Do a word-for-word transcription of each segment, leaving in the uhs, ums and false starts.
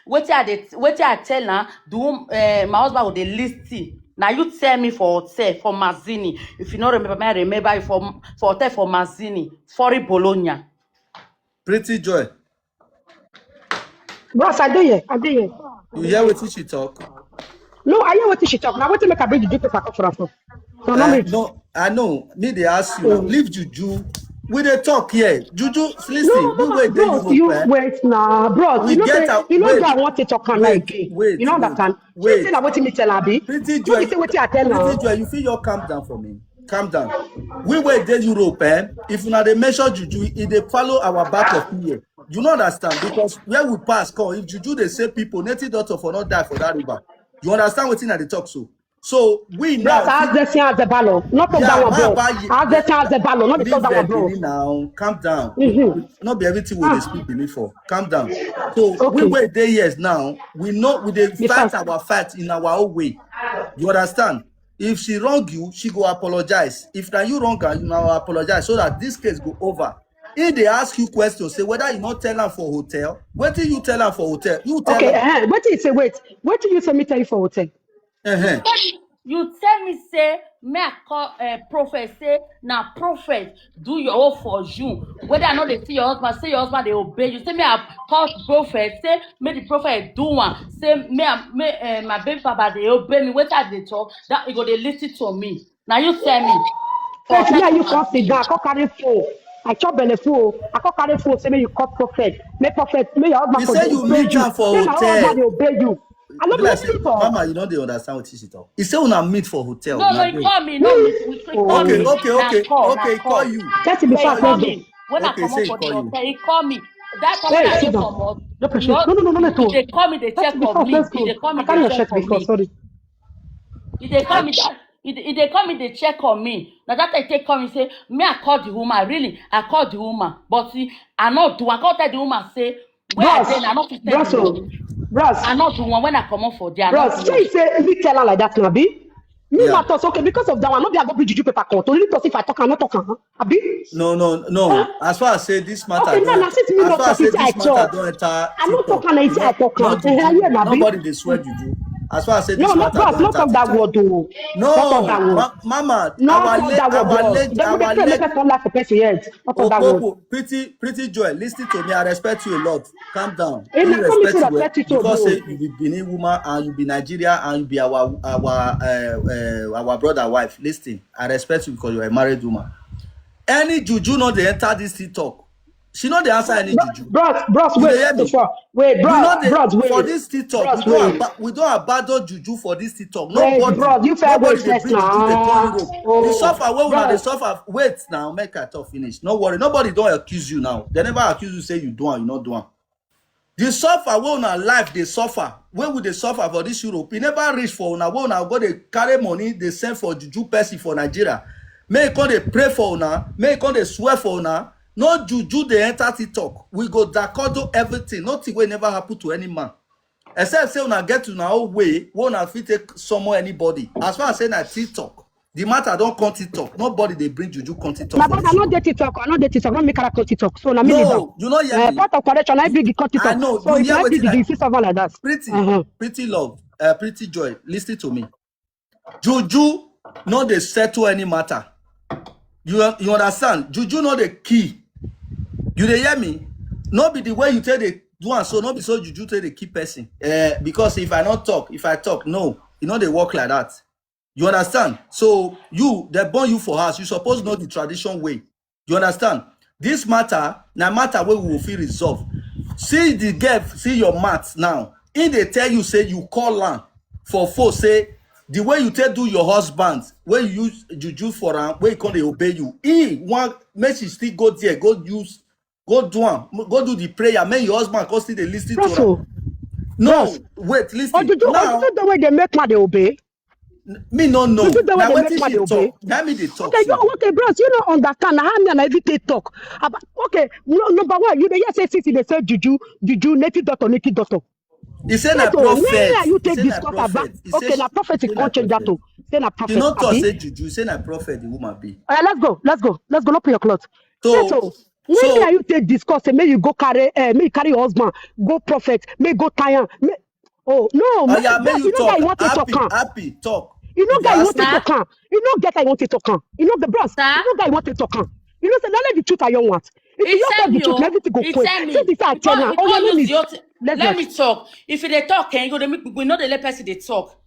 Wetin I dey, wetin I tell am, the wom-, eh, my husband go dey listen. Na you tell me for hotel for Mazzini. If you no remember, me I remember you for, for hotel for Mazzini, Fori Bologna. Pretty Joy, Bros, I dey here. I dey here. You hear wetin she talk? No, I hear wetin she talk. Na wetin make I bring the paper come for am for. So no Eh, need. No, I know. Me dey ask you. Leave juju. We dey talk here. Juju, listen. No, We no, wait dey bros, you Europe. Eh? wait now, bros. We You know get say out- you know wait, say I want to talk am wait, again. wait, You know wait, understand? wait. You say na wetin me tell am, abi? Pretty You Joy, say wetin I tell am. Pretty Joy, you feel your calm down for me. Calm down. We wait dey Europe, eh? If una dey measure juju, e dey follow our back of here. You no understand, because where we pass come, if juju dey save people, native doctor for not die for that river. You understand wetin I dey talk so? So we now Bros, ask the same as the ballo. Not talk Yeah, that one, how bro. about you? Ask the same as the ballo. Not talk Leave that one, the bro. Benin now. Calm down. Mm-hmm. Not be everything we Ah. dey speak Benin for. Calm down. So Okay. we wait dey years now. We know we dey The fight fact. Our fight in our own way. You understand? If she wrong you, she go apologize. If na you wrong her, you na apologize so that this case go over. If they ask you questions, say whether you not tell her for hotel, what do you tell her for hotel? You tell Okay, her. Uh, what do you say? Wait, what do you say? Me tell you for hotel. Uh-huh. You tell me say me I call uh, prophet, say na prophet do your own for you. Whether I know they see your husband, say your husband they obey you. Say me I call prophet, say make the prophet do one. Say me I, me uh, my baby papa they obey me. What are they talk? That you go they listen to me. Now you tell me. First, me and you come sit down. I come carry phone. I chop belle phone. I come carry phone. Say me you call prophet. Make prophet. Make your husband You for say dey you obey meet you. Am for Say na hotel. Husband dey obey you. I no Be like be say, for. Mama, you know they understand what she talk. He say una meet for hotel. No, no, he call me. No, he, he call Okay, me. okay, okay, Call, okay. He call you. Thirty before I He call close me. Door. When I Okay, come say up he for the call you. Hotel, he call me. That time Hey, when I sit dey down. comot, No pressure. No, no, no, no, no, no. They call me, they check on me. They call me, I can't they your check shirt on before. Me. Sorry. If they call me that, if they, if they call me, they check on me. Now that I take call me say, me I call the woman. Really, I call the woman. But see, I not do. I call tell the woman say, where I Bros, dey, I not fit tell bros, the oh, woman. bros, I not do one when I come up for there. I not bros. do one. Say say me tell her like that now, be. Me Yeah. matter okay because of that one. No be I go bring juju paper come. To really talk if I talk, I not talk am. Abi? No, no, no. As far as say this matter, Okay, no, don- na since me as no far as talk, say it's this I matter talk. Don enter I no TikTok, talk and it's no- I talk. no Eh, juju. I hear na be. Nobody dey swear juju. As far as say this No, no, matter bros, don no enter talk that TikTok. Word o. No, No talk that Word. ma- mama, No our talk leg, that Word, our bros. leg, Don't our make, make, leg. make us come laugh for person head. No talk that Word. Okoko, pretty, pretty Joy, listen to me. I respect you a lot. Calm down. Eh, Me na come respect say you respect you too, because bro. Say you be Benin woman and you be Nigeria and you be our our uh, uh, our brother wife. Listen, I respect you because you are a married woman. Any juju no dey enter this TikTok. She no dey answer any juju. Bros, bros, You wait, dey hear me? Before. Wait, You bros, know the, bros, wait. for this TikTok, Bros, we don't wait. Aba- we don't abandon juju for this TikTok. Wait, Nobody, bros, you fair nobody wait dey first bring juju dey now. come Europe. Oh, The suffer wey una dey bros. Suffer. Wait now, make I talk finish. No worry, nobody don accuse you now. They never accuse you say you do am, you no do am. The suffer wey una life dey suffer, wey we dey suffer for this Europe, e never reach for una. Wey una go dey carry money dey send for juju person for Nigeria. Make e come dey pray for una, make e come dey swear for una. No juju dey enter TikTok. We go dakodo everything. Nothing wey never happen to any man. Except say una get una own way wey una fit take summon anybody. As far as say na TikTok, the matter don come TikTok. Nobody dey bring juju come TikTok. My For brother, this no world. Dey TikTok. I no dey TikTok. No make her come TikTok. So na me leave am. No, you no hear Eh, me. Part of correction, I be the come I TikTok. Know. So You if hear I be wetin the I you see someone like that. Pretty, Uh-huh. pretty love, uh, pretty joy. Listen to me. Juju no dey settle any matter. You you understand? Juju no dey key. You dey hear me? No be the way you take dey do am so. No be so juju take dey key person. Uh, because if I no talk, if I talk, no, e no dey work like that. You understand? So you, they born you for house. You suppose know the tradition way. You understand? This matter na matter wey we go fit resolve. See the girl, see your mat now. He dey tell you say you call am for phone say the way you take do your husband, wey you use juju for am, wey he come dey obey you. He wan make she still go there, go use, go do am, go do the prayer. Make your husband come still dey listen to am. Bros, No, bros. Wait, listen. Ojuju, Now, Ojuju the way they make man dey obey. Me no know. Ojuju the way Na they wetin make man she dey obey. Talk. Na me dey talk. Okay, you okay, bros? You no understand. Na how me and I even take talk. About, okay, no, number one, you dey hear say since they say juju, juju, native doctor, native doctor. He say na Wait, oh, where prophet. are you He take say na discuss about? Prophet. He say Okay, na she- prophet he is say na come change that prophet. to Say na He prophet. no talk Abi? Say juju. He say na prophet the woman be. Uh, let's go, let's go, let's go. No put your cloth. So Wait, oh, When me and you take discuss, say make you go carry, uh, make you carry your husband, go prophet, make go tie am. Make, oh no, Oh yeah, make bros, you you know guy talk. You want to talk Happy, am. Happy, talk. You know If guy you You ask want to me, talk am. You know get I want to talk am. You know the bros. Sir? You know guy You want to talk am. You know say no let the truth I don't want. If He you just tell tell the me, truth, oh, everything go he quick. tell me. Since he say I tell Before, am, before oh yeah, you let lose me your t- let's let go. Me talk. If you dey talk, eh, you go dey make we know the let person dey talk.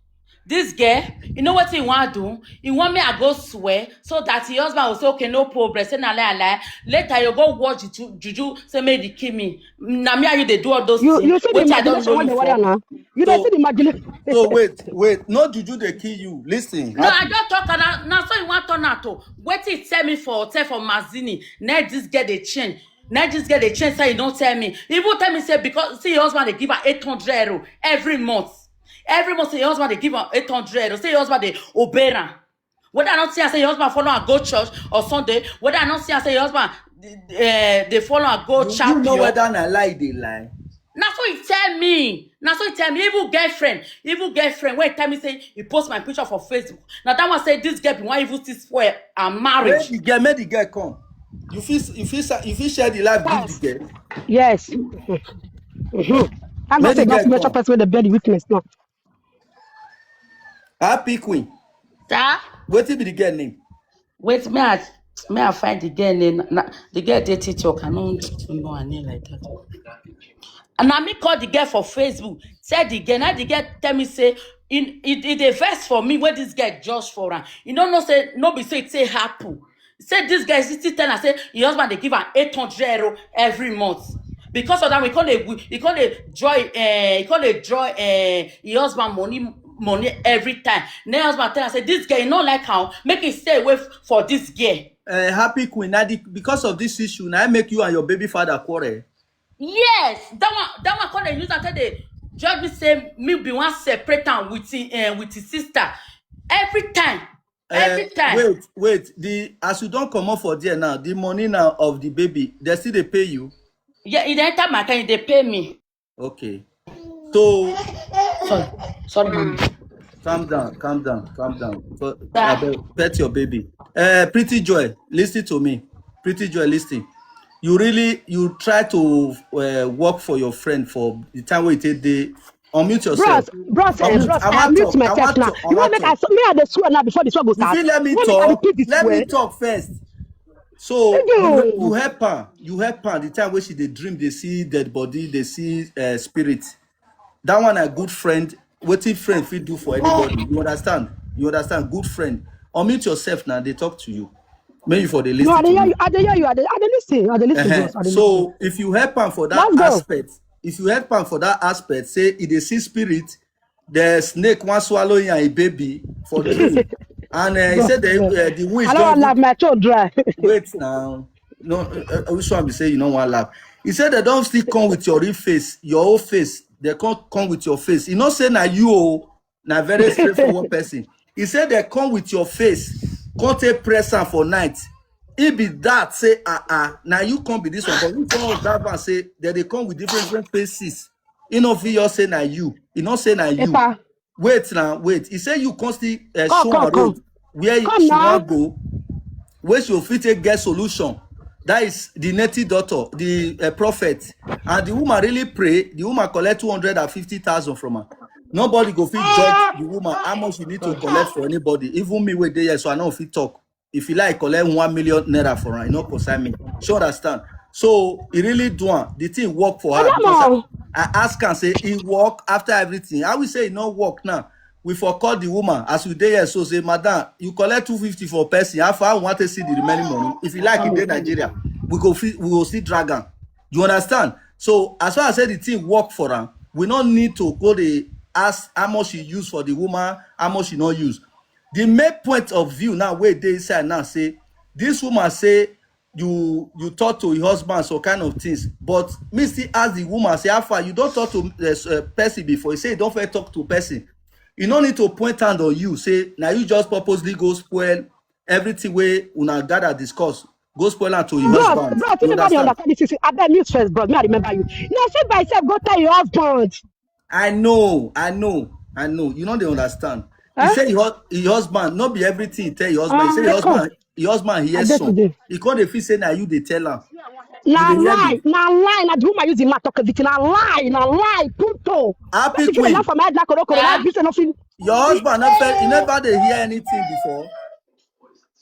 This girl, you know what he want do? He want me I go swear so that your husband will say, okay, no problem. Say na lie, lie. Later you go watch the ju- juju, say make they kill me. Na me and you dey do all those You things. You see the Wetin I don't imagination know when you the warrior for. Now. You don't So- see the imagination. So wait, wait, no juju dey kill you. Listen, No, I Happy, don't talk. And now so you want turn out to wait till tell me for hotel for Mazzini. Now this girl dey change. Now this girl dey change. Say you don't tell me. Even tell me say because see your husband dey give her eight hundred euro every month. Every month say your husband dey give her eight hundred euro. Say your husband dey obey am. Whether I don't see I say your husband follow and go church or Sunday. Whether I don't see I say your husband uh, they follow and go you, church. You know whether na lie they lie. Na so he tell me. Na so he tell me. Even girlfriend, even girlfriend, when he tell me say he post my picture for Facebook. Now that one say this girl be one even still spoil and Make marriage. The girl, make the girl come. You feel, you feel, you feel share the life give the girl. Yes. Mm-hmm. I'm Make not a the girl just major come. Person with the bed witness now. Happy Queen. Sir? Wetin be the girl name? Wait, may I may I find the girl name? Na, the girl dey TikTok. I don't know her name like that. And I me call the girl for Facebook. Say the girl, now the girl tell me say in it it dey vex for me when this girl just for her. You don't know say no be say it say happen. Say this girl still tell her say your husband dey give her eight hundred euro every month. Because of that, we call it we, he call it joy, uh, he call it joy, uh, your husband money money every time. Then husband tell her say this girl you no like her, make him stay away f- for this girl. Uh, Happy Queen. Now the, because of this issue, now I make you and your baby father quarrel. Yes, that one that one call dey use am tell dey judge me say me be one separate am with him uh, with his sister every time. Every Uh, time. Wait, wait. The as you don't come up for there now, the money now of the baby, they still they pay you. Yeah, e dey enter my account, e dey pay me. Okay. So Sorry, sorry, mommy. Calm down, calm down, calm down. But Sir? Abeg, pet your baby. Uh, Pretty Joy, listen to me. Pretty Joy, listen. You really you try to uh, work for your friend for the time we take dey unmute yourself. Bros, bros, eh, Unmute- bros, I I want mute talk, I myself want now. talk, I You know, want make I talk. so- me I dey swear now before the swear go You start. feel let me When make I talk. repeat this Let swear. Me talk first. So you, Ejo. You help her. You help her the time when she dey dream, they see dead body, they see uh, spirit. That one a good friend. Wetin friend fit do for anybody? You understand? You understand? Good friend. Unmute yourself now. They talk to you. Make you for the No, I dey hear listen. you. I dey hear you. I dey, I dey listen. I dey listen. Uh-huh. Bros, I dey So listen. If you help am for that Let's go. Aspect, if you help am for that aspect, say e dey see spirit, the snake wan swallow him and him baby for dream, and uh, he Bros, say the bros. uh, the wish I don't don want laugh. My throat dry. Wait now. No, uh, uh, which one be say you no wan laugh? He said they don't still come with your real face, your own face. They can't come with your face. You know say na you oh, na very straightforward person. He said they come with your face, can't take press am for night. He be that say ah ah, now you can't be this one. But we can't observe and say that they come with different different faces. He no fit just say na you. He no say na you. Epa, Wait now, wait. He say you constantly uh, Come, show come, her road come. Where Come she now. Wan go, where she go fit take get solution. That is the native doctor, the uh, prophet. And the woman really pray. The woman collect two hundred and fifty thousand from her. Nobody go fit judge the woman how much you need to collect for anybody. Even me wey dey here, so I no fit talk. If you like collect one million naira for her, you no concern me. Sure understand. So e really do am. The thing work for her. Madam, Because oh. I, I ask am say e work after everything. I will say e no work now. We for call the woman as we dey here so say, madam, you collect two fifty for person. How far we want to see the remaining money? If you like, e dey Nigeria, we go fit, we go see dragon. You understand? So as far as say the thing work for am, we no need to go dey ask how much she use for the woman, how much she no use. The main point of view now wey dey inside now say this woman say you you talk to your husband some kind of things, but me still ask the woman say how far you don talk to uh, person before? He say he don first talk to person. You no need to point hand on you say na you just purposely go spoil everything wey una gather discuss, go spoil am to your Bros, husband. bros, You you never dey understand? Understand this issue. I beg mute first, bros. Me I remember you. You say by yourself go tell your husband. I know, I know, I know. You know they understand. He Huh? Say your, your husband, not be everything he tell your husband. He Ah, say your they come. Husband, Your husband hear some. He come dey feel say na you dey tell am. Na lie, na lie, na the woman use the man talk everything. Na lie, na lie, puto. Happy Queen. Laugh for my head, na korokoro. Na be say nothing. Your husband no feel, he never dey hear anything before.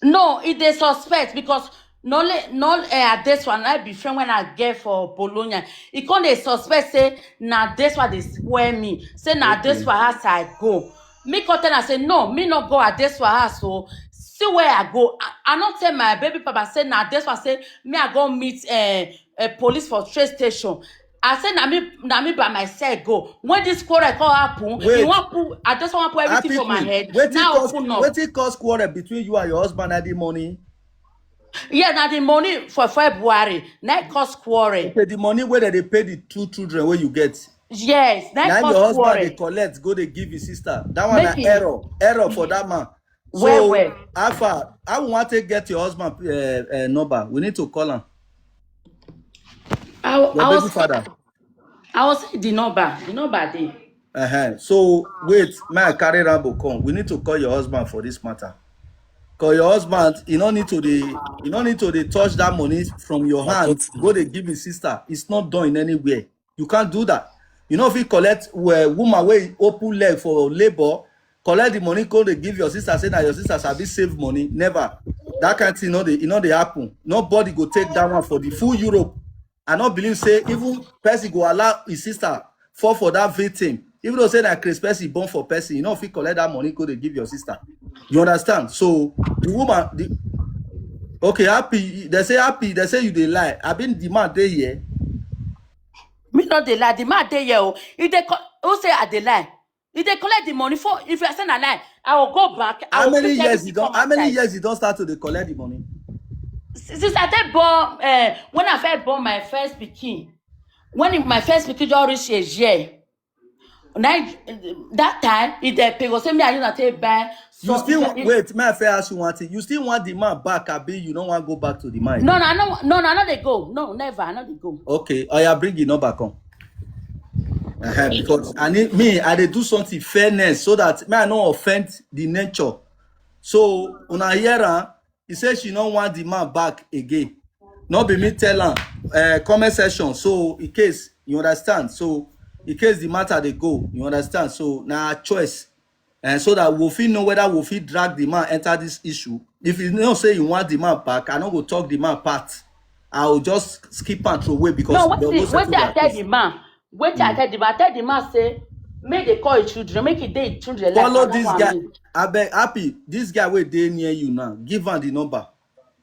No, e dey suspect because no le no uh, this one I be friend when I get for Bologna. E come dey suspect say na this one dey spoil me. Say na this one house I go. Me come tell am say no, me no go at this one house o. See where I go. I, I no tell my baby papa say na this one say me I go meet uh, a police for train station. I say na me na me by myself go. When this quarrel come happen, he Wait. wan put I just wan put everything Happy for my Queen. head. Wetin Now cause open up. Wetin cause quarrel between you and your husband that day morning? Yeah, na the money for February. Na it cause quarrel. Okay, the money wey dem dey pay the two children wey you get. Yes, na Na it im your cause husband dey quarrel. Collect go dey give his sister. That one na Make it error, error for that man. Well, So well. How far? How we want to get your husband uh, uh, number? We need to call him. I, Your I baby was father. I was the number. The number dey. Uh-huh. So wait, may I carry Rambo come? We need to call your husband for this matter. Call your husband. You don't need to the you don't need to the touch that money from your hand. Go they give his sister. It's not done in anywhere. You can't do that. You know if you collect uh, woman wey open leg for labor, collect the money, go they give your sister. Say that your sister sabi save money. Never. That kind of thing no dey e no dey happen. Nobody go take that one for the full Europe. I no believe say even person go allow his sister fall for that victim. Even though say that Chris person born for person, you know if you collect that money, go they give your sister. You understand? So the woman, the okay, happy. They say happy. They say you dey lie. I been the man dey here. Me not dey lie. The man dey here. Oh. If they co- who say I dey lie? If they collect the money for if I send a lie, I will go back. I How will many pick years everything you don't? for How many myself. Years you don't start to dey collect the money? Since I take born, uh, when I first born my first pikin, when my first pikin just reach a year, na that time if they pay go say me I use na take buy. You Something still that if- wait. May I first ask you one thing? You still want the man back? Abi you don't want to go back to the man? No, no, I no, no, no, I no dey go. No, never, I no dey go. Okay, oh yeah, bring the number come. Uh-huh, because I need me, I dey do something fairness so that me I no offend the nature. So una hear am, he say she no want the man back again. No be me tell am. Uh, comment section. So in case you understand, so in case the matter dey go, you understand. So na her choice, and so that we fit know whether we fit drag the man enter this issue. If you know say you want the man back, I no go talk the man part. I will just skip and throw away because No, they wetin go settle wetin I their tell case. the man? Wetin I tell the man? I tell the man say make they call his children, make he dey his children life. Follow I no this want guy. Me. Abeg, happy. This guy wey dey near you now, give am the number.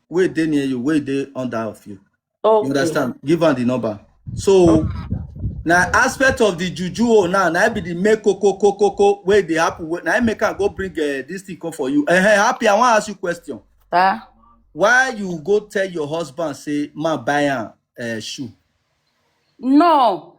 Wey dey near you, wey dey under of you. Okay. You understand? Give am the number. So na aspect of the juju o now, na be the make koko koko koko wey dey happen. Wey, na im make am go bring uh, this thing come for you. Uh, happy, I wan ask you question. Sir? Why you go tell your husband say man buy am uh, shoe? No.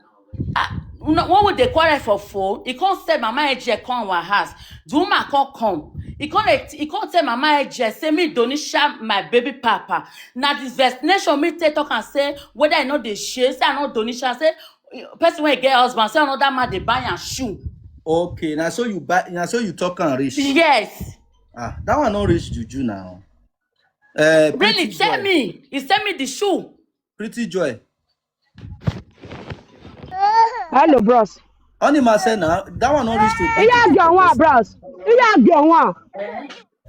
Ah, no, when we dey quarrel for phone, he come say mama Eje come our house. The woman come come. He come dey- he come tell mama Eje say me donisha my baby papa. Na this vaccination me take talk and say whether I no dey share, say I no donisha, say person wey get husband, say another man dey buy am shoe. Okay, now so you buy, now so you talk and reach. Yes. Ah, that one no reach juju now. Uh, Really, Pretty tell Joy. Me. He send me the shoe. Pretty Joy. Hello, bros. Only man say now that one no reach to. Iya gbe one, bros. Iya gbe one.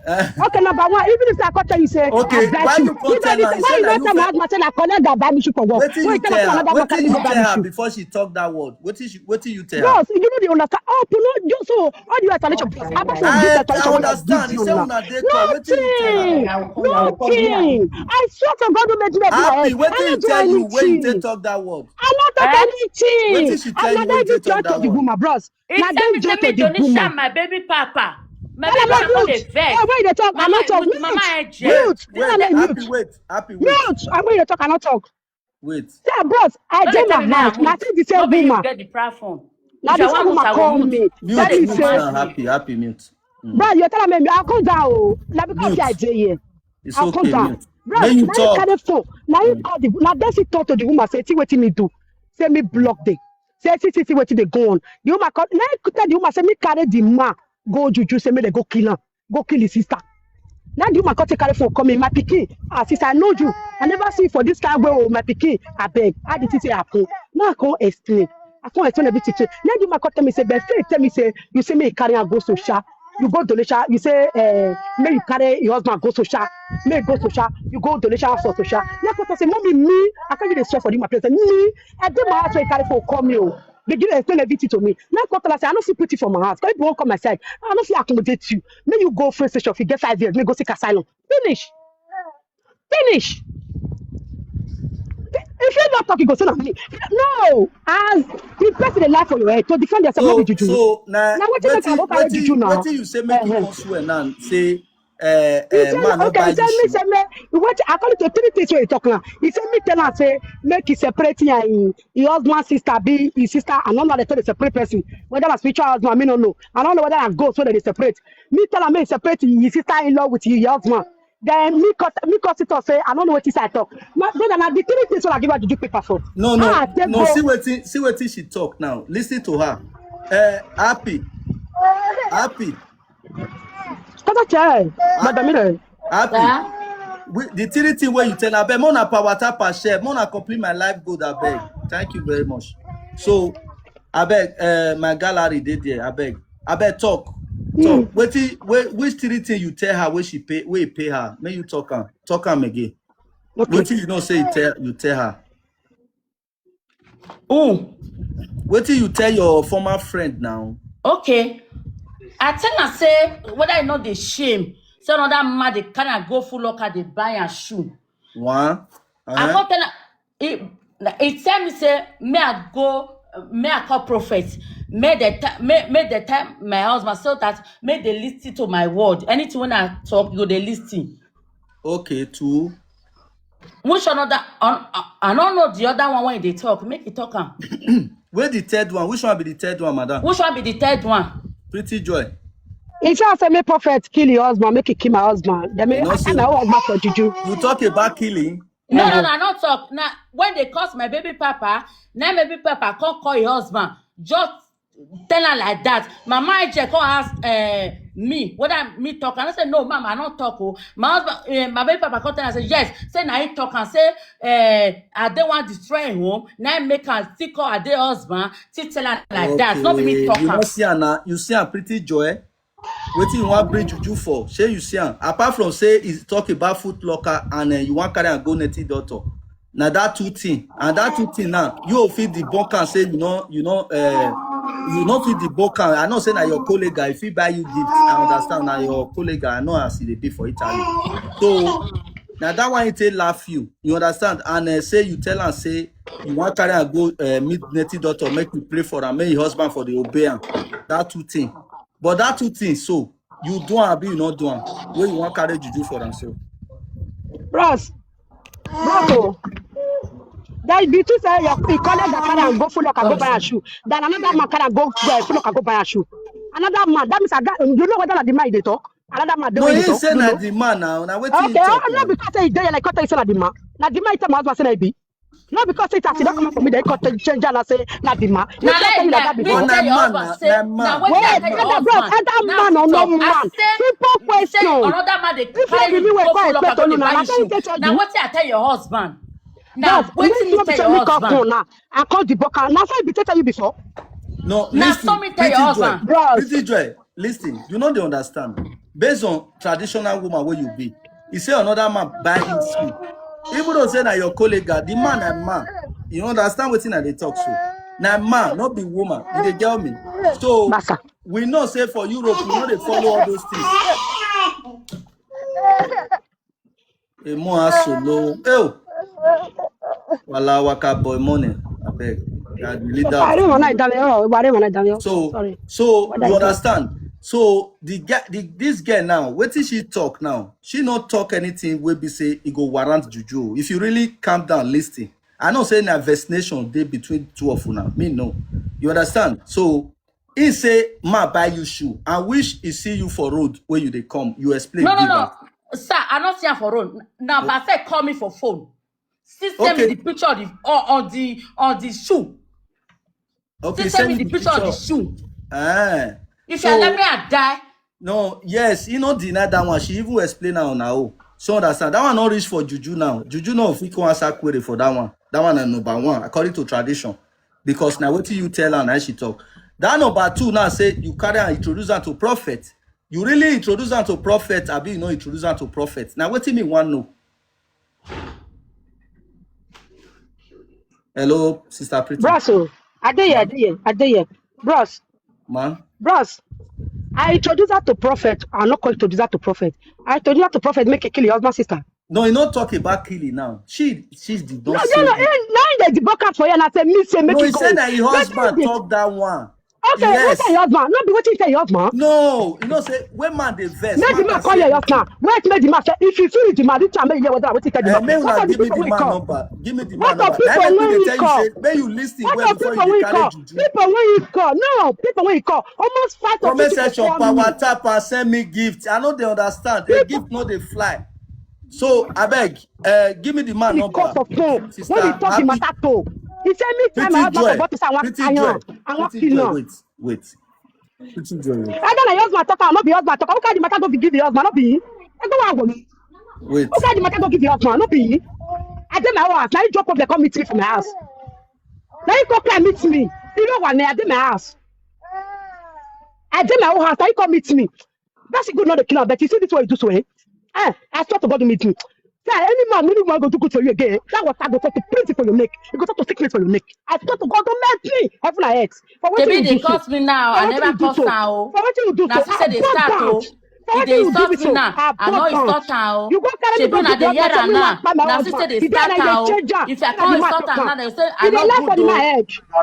Eh. Okay, number one, even if I come tell you say, okay, why you come tell her? Why you not tell my husband say I collect that buy me shoe for work? Wetin you tell her? Wetin you tell her before she talk that word? Wetin she? Wetin you tell her? Bros, you know the understand. Oh, no, just so all the explanation, bros. I understand. He say una dey call. Wetin you tell her? Nothing. I swear to God, who made me do that. Happy, wetin he tell you when you take talk that word? I not talk anything. Wetin she tell you when you take talk that word? Woman, bros. He na tell me say me donation my baby papa. My baby papa no dey vex. Hey, why you dey talk? I no talk. Mute. Mute. Mute. Happy, wait. Happy, wait. Mute. I wait dey talk. I no talk. Wait. Yeah, bros. I dey my house. Na see the same woman. Get the platform. Na the same woman call me. Tell me say. Happy, happy, mute. Bro, you tell me I come down. Na because I dey here. It's okay. Mute. Bro, na him carry phone. Na him call the. Na then she talk to the woman say, see wetin me do. Say me block them. Say see see see wetin dey go on. The woman come, na him tell the woman say me carry the man go juju, say make dem go kill am, go kill his sister. Now the woman come take carry phone, come in, "My pikin, ah, since I know you, I never see you for this kind way, oh, my pikin, I beg." How did it say happen? Now I come explain. I come explain everything to you. Now the woman come tell me, say, "But Faith tell me, say, you say me carry and go social. You go donation. You say, eh, may you carry your husband go social. May you go social. You go donation for social." Now come say, "Mommy, me, I can't even swear for you, my place. Me, I did my house, so you carry phone, come you." Begin to explain everything to me. Now come tell her, say, "I don't see put it for my house. Come, if you won't come my side, I don't see accommodate you. May you go first station. If you get five years, may go seek asylum." Finish. Finish. If you not talk, you go say na me. No, as the person dey lie for your head to defend yourself, no be juju. So now, now wetin make I go carry juju now? Wetin you say make you come swear now? Say, uh, uh, man no buy you shoe. He say me, say me, what, according to three things wey he talk now, he say me tell am say make he separate him and him, him husband sister, be his sister. I don't know, they tell the separate person. Whether na spiritual husband, me no know. I don't know whether na ghost wey dey separate. Me tell am make he separate his sister-in-law with his husband. Then me cut, me cut it off, say, "I don't know what this I talk." My brother, now the three things wey I give her the paper for. No, no, ah, no. See wetin, see wetin she talk now. Listen to her. Uh, happy, happy. Kata chair, madam, you know. Happy. Yeah. We, the three thing wey you tell, abeg, mona power tap and share, mona complete my life goal, abeg. Thank you very much. So, abeg, uh, my gallery dey there, abeg. Abeg, talk. Talk. Wetin, whi-, which three thing you tell her wey she pay, wey pay her? Make you talk am. Talk am again. Okay. Wetin you know say you tell, you tell her? Mm. Wetin you tell your former friend now? Okay. I tell her say whether you know the shame, say another man dey carry am go Foot Locker dey buy am shoe. One. I come tell her, he, he tell me say, may I go, may I call prophet, may the ti-, may, may the time my husband, so that may they listen to my word. Anything when I talk, you go dey listen. Okay, two. Which another? I, I, I don't know the other one when they talk. Make it talk am. Where the third one? Which one be the third one, madam? Which one be the third one? Pretty Joy. If you say me prophet kill your husband, make it kill my husband. Then me, I know, I say, know what husband for juju. You talk about killing. No, no, no, I not talk. Now, when they curse my baby papa, now my baby papa can't call your husband. Just tell her like that. Mama Ije come ask, uh, me whether me talk. I don't say no, mama, I don't talk. Oh, my husband, uh, my baby papa come tell her say yes. Say now he talk and say, uh, I don't want destroy him home. Now make her still call her day husband. Still tell her like that. Not be me talk. You not see her now. You see her, Pretty Joy. Wetin you wan bring juju for? Shey you see am? Apart from say he talk about Foot Locker and, eh, you wan carry am go native doctor. Na that two thing. And that two thing now, you go fit debunk am say you no, you no, eh, you no fit debunk am. I know say na your colleague, he fit buy you gift. I understand, na your colleague. I know as e dey be for Italy. So na that one he take laugh you. You understand? And, eh, say you tell am say you wan carry am go, eh, meet native doctor, make we pray for am, make him husband for dey obey am. That two thing. But that two things, so you do am, abi you no do am? Wey you wan carry juju for am so? Bros, bros, oh. That be true say your, your colleague that carry am go Foot Locker go buy a shoe. Then another man carry am go, go Foot Locker go buy a shoe. Another man, that means I got, you know whether na the man dey talk? Another man dey wey dey talk? No, he say na the man now. Na wetin he talk now? Okay, no, because say he dey like, come tell you say na the man. Na the man he tell my husband say na he be. No, because it has not come up for me. They cut the change and I say, "Na the man." You can't tell you like that before. Na man, na man. Wait, whether bros, either man or no man. Simple question. Another man dey carry you go Foot Locker go dey buy you shoe. Now wetin I tell your husband? Now wetin you tell your husband? Now I call the book. Now so I be tell you before. No, listen, Pretty Joy. Bros. Pretty Joy. Listen, you no dey understand. Based on traditional woman wey you be, you say another man buy you shoe. Even though say na your colleague, the man na man. You understand wetin I dey talk so? Na man, no be woman. You dey get me? So we know say for Europe, we no dey follow all those things. Emo asolo. Oh. Wala waka boy money. Abeg. God, we lead out. So, so you understand? So the guy, the, this girl now, wetin she talk now? She no talk anything wey be say e go warrant juju. If you really calm down, listen. I know say na vaccination dey between two of una. Me no. You understand? So he say, "Ma buy you shoe," and which he see you for road wey you dey come, you explain. No, no, give no, am. Sir, I no see am for road. Na Basa call me for phone. Still send me the picture of the, uh, on the, on the shoe. Okay, still send me the picture of the shoe. Ah. If you let me, I die. No, yes, he no deny that one. She even explain her on her own. So understand that one not reach for juju now. Juju no fit come answer query for that one. That one na number one according to tradition, because now wetin you tell her, now she talk. That number two now say you carry and introduce her to prophet. You really introduce her to prophet? Abi you no introduce her to prophet? Now wetin me want know? Hello, sister Pretty. Bros, oh, I dey here, I dey here, I dey here. Bros, man. Bros, I introduce her to prophet. I no call introduce her to prophet. I introduce her to prophet. Make e kill your husband sister. No, he not talk about killing now. She, she's the No, don't no, no. Say. Eh, now they debunk am for you and I say me say make No, it he go. Said that his Wetin husband dey talk that one. Okay, Yes. Wetin your husband? No be wetin tell your husband. No, you know say when man dey vex, Make the man man can call say your husband. Wait, make the man say if you feel the man, reach am make you hear wetin tell the Eh, man. Make What una of the give me people the wey man call? Number. Give me the What man of number. People Now make wey me he dey tell you call? Say make you listen What well of before people you wey dey carry call? Juju. People wey he call? No, people wey he call. Almost five of Comment people section, call me. Power tap and send me gift. I know they understand. A People gift no dey fly. So abeg, uh, give me the man He number. Call for phone. Sister, When he talk the happy matter to, he say me time Pretty my husband Joy. Forgot to say I want Pretty Joy. Iron. I want Pretty Joy. Iron. Wait, wait. Pretty Joy. Wait. Either na your husband talk am, no be husband talk am. Who carry the matter go give the husband? No be. I go wa wo mi. Wait. Who carry the matter go give the husband? No be. I dey my own house. Now you drop off. They come meet me for my house. Now you come come meet me. You know what? I dey my house. I dey my own house. Now you come meet me. That's a good not the killer, but you see this way you do so, eh? Eh, I swear to God, you meet me. Say any man, any man go do good for you again. That water go start to print it for your neck. It go start to sickness for your neck. I swear to God, don't let me. Heaven and earth. For what Shebi you dey do so? Curse me now. For I what never you do curse so? Am o. For what you do Na so? So say I dey burn start down. O. For If what they you do insult me me so? So, I I burn no down. Insult am o. You go carry me Shebi go una do dey hear am now. Na so say they start am o. If I come insult am now, they say I no good o.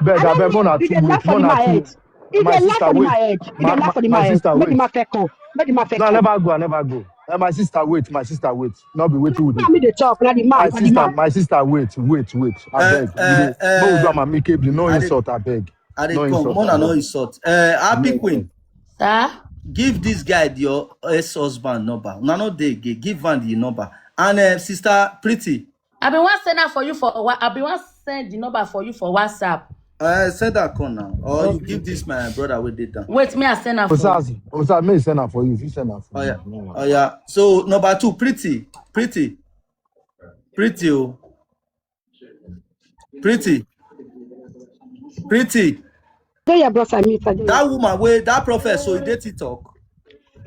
Abeg, abeg, more na two weeks, more na two. If they laugh for my head, if they laugh for my head, make the man first come. Make the man first come. No, I never go, I never go. Eh, my sister, wait, my sister, wait. Not be waiting with me. Me dey talk, na the man, my sister, my sister, wait, wait, wait. Abeg, uh, uh, no do am amicably, no insult, abeg. I dey come, more na no insult. Uh, Happy Queen. Sir? Give this guy your ex-husband number. Una no dey again. Give am the number. And uh, Sister Pretty, I been want send am for you for Wha- I been want send the number for you for WhatsApp. Uh, send that call now. Or you give this my brother with data. Wait, me I send am for you. Osas, Osas, may send am for you. If you send am for Oh yeah. me, no Oh worry. Yeah. So number two, Pretty. Pretty. Pretty. Oh. Pretty. Pretty. Dey here, bros, I meet, I dey here. That woman wey that prophet so e dey TikTok.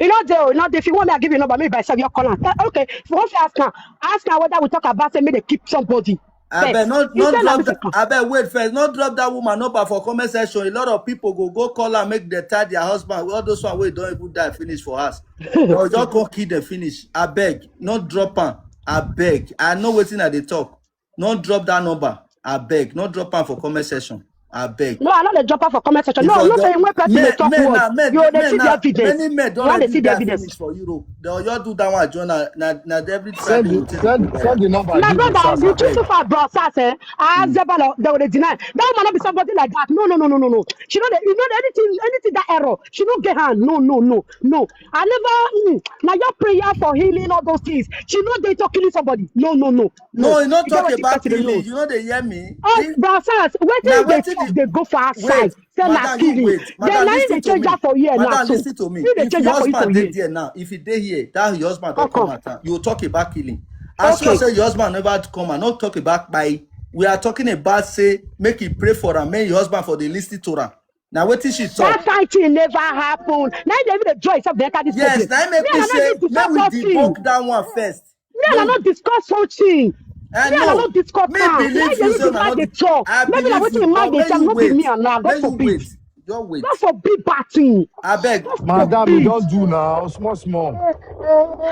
You know dey, you know dey. If you want me, I give you number. Maybe by self, you call am. Eh, okay, if you want to ask now, ask now whether we talk about say make they keep somebody. Abeg, first. No, You no say na drop me that, to come. Abeg, wait first. No drop that woman number for comment section. A lot of people go, go call her, make they tie their husband. All those one wey don even die finish for us. Or just come kill them finish. Abeg, no drop am. Abeg, I know wetin I dey talk. No drop that number. Abeg, no drop am for comment section. Abeg. No, I no dey drop am for comment section. No, Because no the say when person men, dey talk men word, now, men, you dey men see the now, evidence. Many men don You dey already see the die evidence. Finish for Europe. They all do that one join na, na, na every Send Friday the, you take send, go send the number. My Give me brother, Osas, you too abeg. Too far, bro. Sas, eh? Ah, Zebalo, they will deny. That woman not be somebody like that. No, no, no, no, no, no. She no dey, you know anything, anything that error. She no get hand. No, no, no, no. I never. Mm, now your prayer for healing, all those things. She no dey talk killing somebody. No, no, no. No, No, you no you get talk wetin about person dey healing. Know. You no dey hear me. Oh, He- bro, Sas, Na wetin dey wetin talk the dey go for outside? Wait, Say na madam, you killing. Wait. Then Madam, na him listen dey to change me. That for here now. Madam, So listen to me. He dey If change your that for you husband for dey here. There now, if he dey here, that your husband don come Okay. At time. You talk about killing. As soon Okay. As say your husband never come and not talk about by, we are talking about say make he pray for am, make your husband for the listen to am. Now wetin she talk? That kind thing never happen. Now they even dey draw himself dey enter this Yes, problem. Now make Me, me I no say need to make we talk thing. Debunk that one first. Me and I no discuss something. I Me and I know. No discuss Me am. Believe you say na not the talk. I Maybe na believe wetin you, man but dey when tell you no be wait, me and na God when you forbid. Wait, just wait. God forbid bad thing. Abeg. God Madam, you forbid. Don't do now. Small, small. No,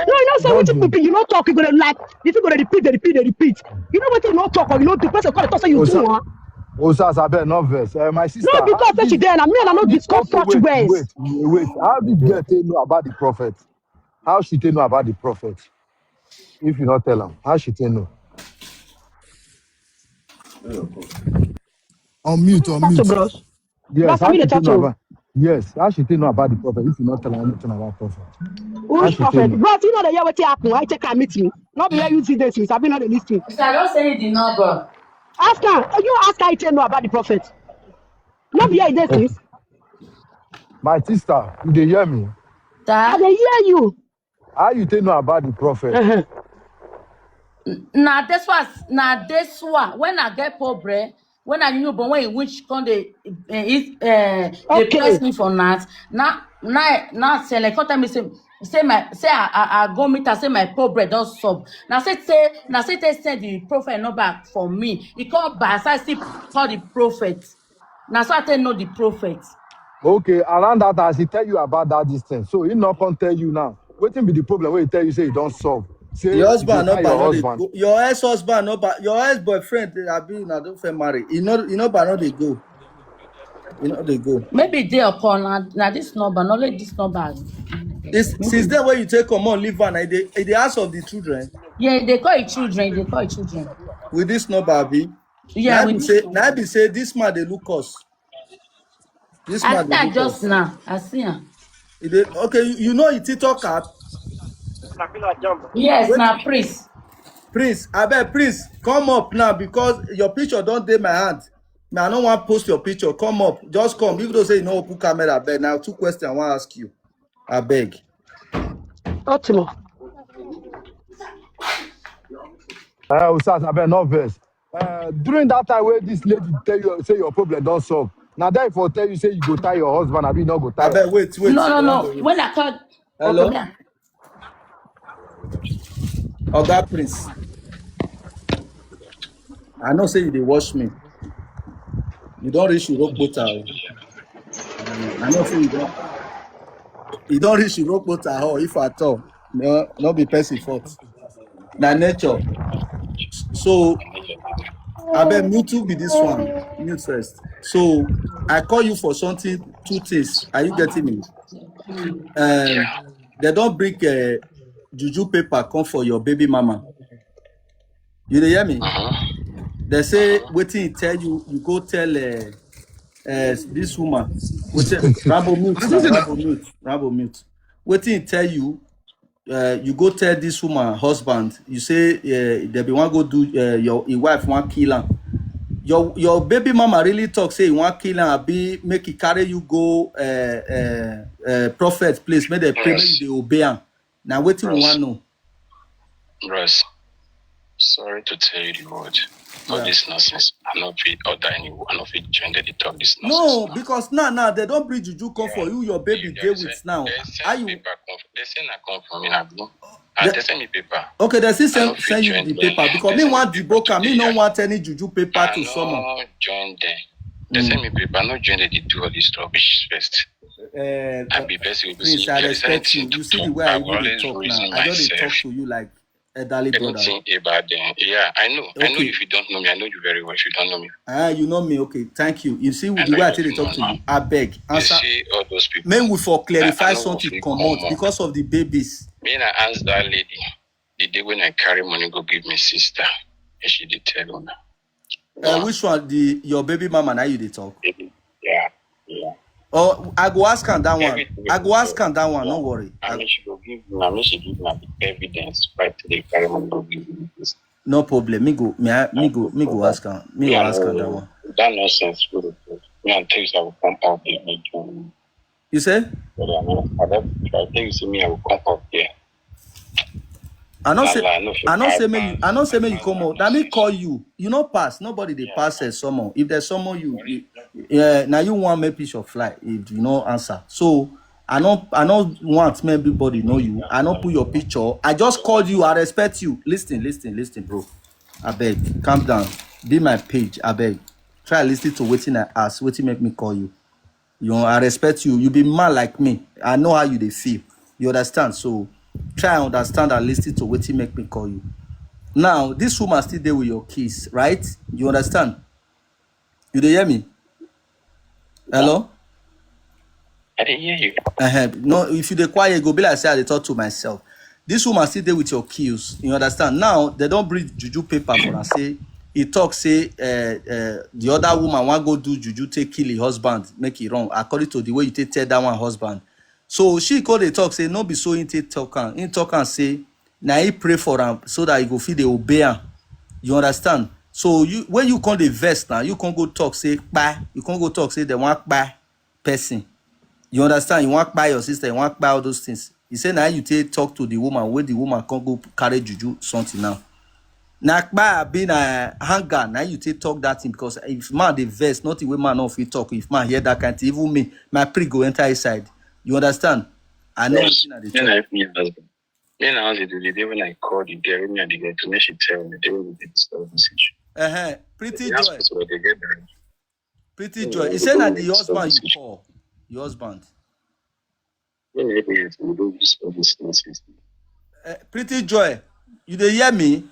you know, so Don't wetin do. People you no talk, you gonna like, you go to repeat, they repeat, they repeat. You know what you no talk or you no do. Person call the person you do, Osa, huh? Osas, abeg, no vex. Eh, my sister, No, how because did, she there, and me and I no okay, discuss such wait, words. Wait, wait, wait. How did you get to know about the prophet? How she take know about the prophet? If you not tell am, how she take know? Unmute, That's a unmute. Bros. Yes, That's how me she dey take talk know to. About, yes, how she take know about the prophet? If you not tell her anything about prophet, how Which she take prophet? Know? Bros, you know the year wetin happen. I take her meet me. Not be here you see this, I be not the listen. Mister, I don't say the number. Ask her. You ask her, I tell know about the prophet. Not be here this. Okay. My sister, you dey hear me? I Ah, dey hear you. How you take know about the prophet? Uh-huh. na this was na this one when I get pobre, when I knew, but when he witch come dey uh, is uh, dey Okay. press me for night. Now now now say like come tell me say say my say I, I, I go meet her say my pobre don solve. Now say say now say they send the prophet number for me. He come by so I still call the prophet. Now so I tell know the prophet. Okay, around that as he tell you about that this thing, so he not come tell you now. Wetin be the problem wey he tell you say he don solve? Say Your you go husband no tell ba your no dey husband. go. Your ex-husband no ba. Your ex-boyfriend abi una don fit marry. You no you no ba no dey go. You no dey go. Maybe they are call now now this number, not like this number. It's, since then when you take comot leave am, e dey e dey ask of the children Yeah, they call it children. They call it children. With this number abi. Yeah, Na we be say na be say this man dey look us. This I man see dey her look just us. Now. I see her. E dey okay. You, you know e TikTok app. Yes, Wait. Now Prince. Prince, abeg Prince, come up now because your picture don dey my hand. Now I no wan post your picture. Come up, just come. Even though say you no open camera, abeg. Now two questions I wan ask you. Abeg. Otimo. Uh, Usas, abeg no vex. Uh, during that time where this lady tell you say your problem don solve, na that for tell you say you go tie your husband, abi you no go tie. Abeg wait wait. No, no, Hold no. on, wait. When I call, Hello? Okay, now. Oga Prince, I know say you dey watch me. You don reach Urokpota o. I know say you don. You don reach Urokpota o, if at all. No, no be person fault. Na nature. So, abeg mute be this one. Mute first. So, I call you for something, two things. Are you getting me? Um, they don bring uh, juju paper come for your baby mama. You dey hear me? They say wetin he tell you, you go tell uh, uh, this woman. Wetin Rambo mute, na, Rambo mute, Rambo mute. Wetin he tell you? Uh, you go tell this woman husband. You say uh, they be wan go do uh, your, your wife wan kill am. Your your baby mama really talk say he wan kill am, abi make he carry you go uh, uh, uh, prophet place, make they pray, make you dey obey am. Na wetin we wan know. Bros, sorry to tell you the word. For Yeah. This nonsense, I no fit order anyone. I no fit join them dey talk this nonsense. No, because now now they don bring juju come for you, your baby dey with now. They How send you? Paper come. They send na come for me na go. Ah, The- they send me paper. Okay, they still I no send fit send you join the them. paper because They me send want me the paper book and me no today. want any juju paper I to summon. No join them. They send me paper. No join them. They do all this rubbish first. Uh, I be person wey be Prince, say I if there is respect you. anything to You see the talk, way I I even will dey always talk now. reason I just dey talk myself. To you like elderly brother. Anything about them. Yeah, I know. I know Okay. If you don't know me, I know you very well. If you don't know me, Ah, you know me. Okay, thank you. You see with I the know way I you take dey don't talk to know you, me. I beg You answer. See all those people. Make we for I clarify know something we comot come up. Because of the babies. Me na ask that lady the day when I carry money go give my sister, and she dey tell una. Uh, which one? The your baby mama now you dey talk. Yeah, yeah. Oh, I go ask am that one. Everything I go ask am that one. No worry. I mean, she go give me. I mean, she give me the evidence. Right, they carry money go give me this. No problem. Me go. Me, I, me go. Me go ask am. Me go Yeah, ask am no, that one. That nonsense. Good. Me and things I will come out there. Make you. You say? But I know. I don't. I think you see me. I will come out there. I no Na say. lie, I no fit I no buy say make you. pants. I no say make you come out. That me call you. You no pass. Nobody dey pass. Uh, summon. If there's summon you, you yeah. Now you want make piece of fly. If you no answer, so I no. I no want make everybody know you. I no put your picture. I just called you. I respect you. Listen, listen, listen, bro. I beg, calm down. Be my page. I beg. Try listen to wetin I ask. Wetin make me call you. You know, I respect you. You be man like me. I know how you dey feel. You understand? So try understand and listen to wetin make me call you. Now, this woman still dey with your kids, right? You understand? You dey hear me? Hello? I dey hear you. Uh-huh. No, if you dey quiet, e go be like say I dey talk to myself. This woman still dey with your kills. You understand? Now they don bring juju paper for am. Say he talk say uh, uh, the other woman wan go do juju take kill him husband, make he run. According to the way you take tell that one husband, so she come dey talk say no be so he take talk am. He talk am say na he pray for am so that he go fit dey obey am. You understand? So you when you come dey vex now, you come go talk say kpa. You come go talk say they wan kpa person. You understand? You wan kpai your sister, you wan kpai all those things. He say na you take talk to the woman, wey the woman come go carry juju something now. Na kpai abi na anger, na you take talk that thing, because if man dey vex, nothing wey man no fit talk. If man hear that kind thing, even me, my prick go enter inside. You understand? I know wetin I dey talk. Me na only the day when I call the girl, me and the girl, to make she tell me, they will be discuss this issue. Uh-huh. Pretty Joy. Pretty Joy. He say na the husband you call. Your husband. Uh, Pretty Joy, you dey hear me?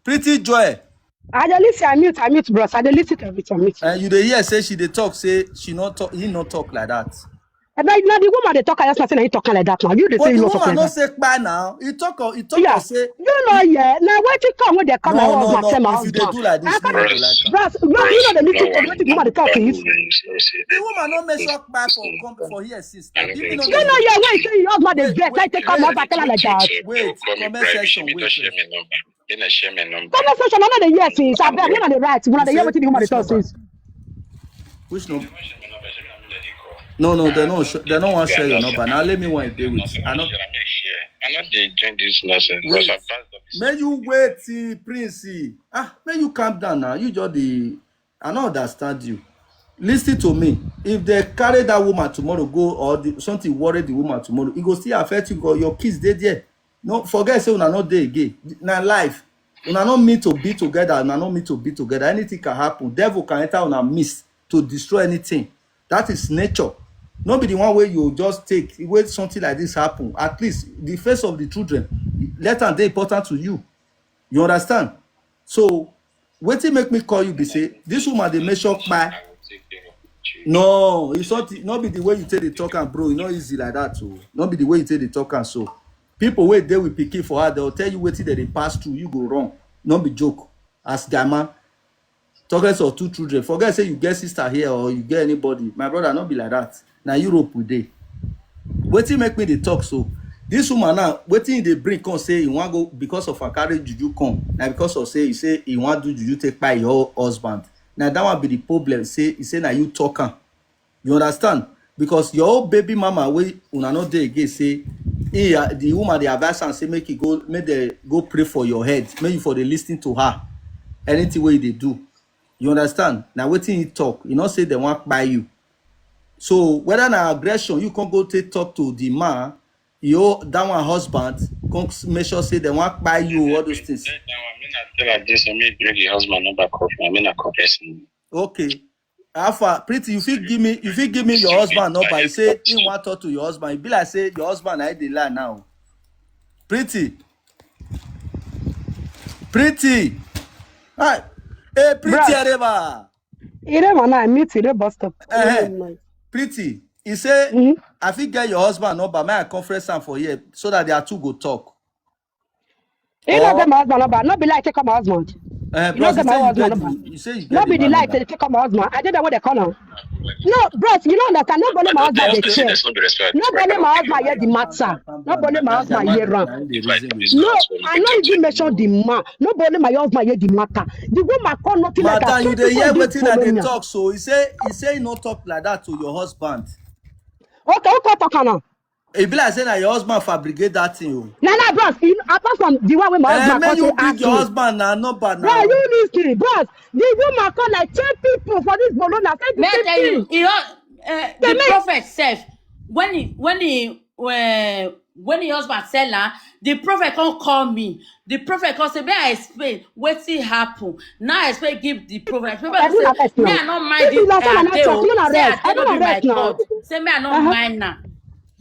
Pretty Joy. I dey listen, I mute, I mute, bros. I dey listen to everything, I mute. Uh, you dey hear say she dey talk, say she not talk, he not talk like that. And na, na the woman dey talk, I just say na he talk like that now. You dey say you not talk like that. But the woman no say kpai now. He talk, he talk, yeah, say you know, yeah. Now what you come with the come? No, no, no. If you dey do like this, no, no, like, bros, no, you know the listen to wetin the woman dey talk is. The woman no mention kpai for come for here, sister. You know, yeah, why you say your husband dey vex? Like, take come out, tell her like that. Wait, comment section, wait. Then I share my number. Comment section, I know the yes is. I beg, when I dey write, when I dey hear wetin the woman dey talk since. Which number? No, no, they don't. Sh- they don't want to share your number. Now let me want to deal with. I know. I know they join this nonsense. Wait. May you wait, eh, Prince. Ah, may you calm down now. You just the. I don't understand you. Listen to me. If they carry that woman tomorrow, go or the, something worry the woman tomorrow, it go still affect you. Go your kids dey there. No forget say una no dey again. Na life. Una no mean to be together. Una no mean to be together. Anything can happen. Devil can enter una midst to destroy anything. That is nature. No be the one way you just take, when something like this happen. At least the face of the children, let am dey important to you. You understand? So wetin make me call you be say this woman dey make sure kpai. No, it's not, not be the way you take the talk am, bro. E no easy like that o. No be the way you take the talk am so. People wey dey with pikin for her, they'll tell you wetin dem dey pass through. You go wrong. No be joke. As guy man, talk less of two children. Forget say you get sister here or you get anybody. My brother, no be like that. Na Europe we dey. Wetin make me dey talk so? This woman now, wetin e dey bring come say e wan go because of her carry juju come. Na because of say e say e wan do juju take kpai your husband. Na that one be the problem. Say e say na you talk am. You understand? Because your old baby mama wey una no dey again say he, uh, the woman dey advise am say make he go, make they go pray for your head, make you for dey listen to her. Anything wey you dey do, you understand? Na wetin he talk. He no say they wan kpai you. So whether na aggression, you come go take talk to the man, you that one husband, come s- make sure say they wan kpai you, all those things. That one, me na tell her this, I make the husband number call for me, me na call person. Okay. Alpha, Pretty, you fit give me, you fit give me your husband number. You say he want talk to your husband. E be like say your husband na dey lie now. Pretty. Pretty. Hi. Hey, Pretty Areva. Irema na meet you dey bus stop. Eh, Pretty. He say, I fit get your husband number. May I conference am for here so that they are two go talk. You no get my husband number. No be like take come my husband. Uh, you no get my husband number. You say you get. No be the light take come my husband. I dey there when they call am. No, bros, you no understand. Nobody my husband dey check. Nobody my husband hear the matter. Nobody my husband hear am. No, I no even mention the man. Nobody my husband hear the matter. The woman call nothing like that. Matter, you dey hear wetin I dey talk so? He say, he say he no talk like that to your husband. Okay, who come talk am now? E be like say na your husband fabricate that thing o. Na na, bros, you, apart from the one wey my husband come say ask you. Your husband na number na. Bro, you listen, bros. The woman call like ten people for this Bologna. Say the same thing. Me tell you, you know, uh, the prophet sef, when he, when he, uh, when the husband sell am, the prophet come call me. The prophet come say, may I explain wetin happen. Now I explain give the prophet. Prophet say, me I no mind this. Say I no be my God. Say me I no mind now.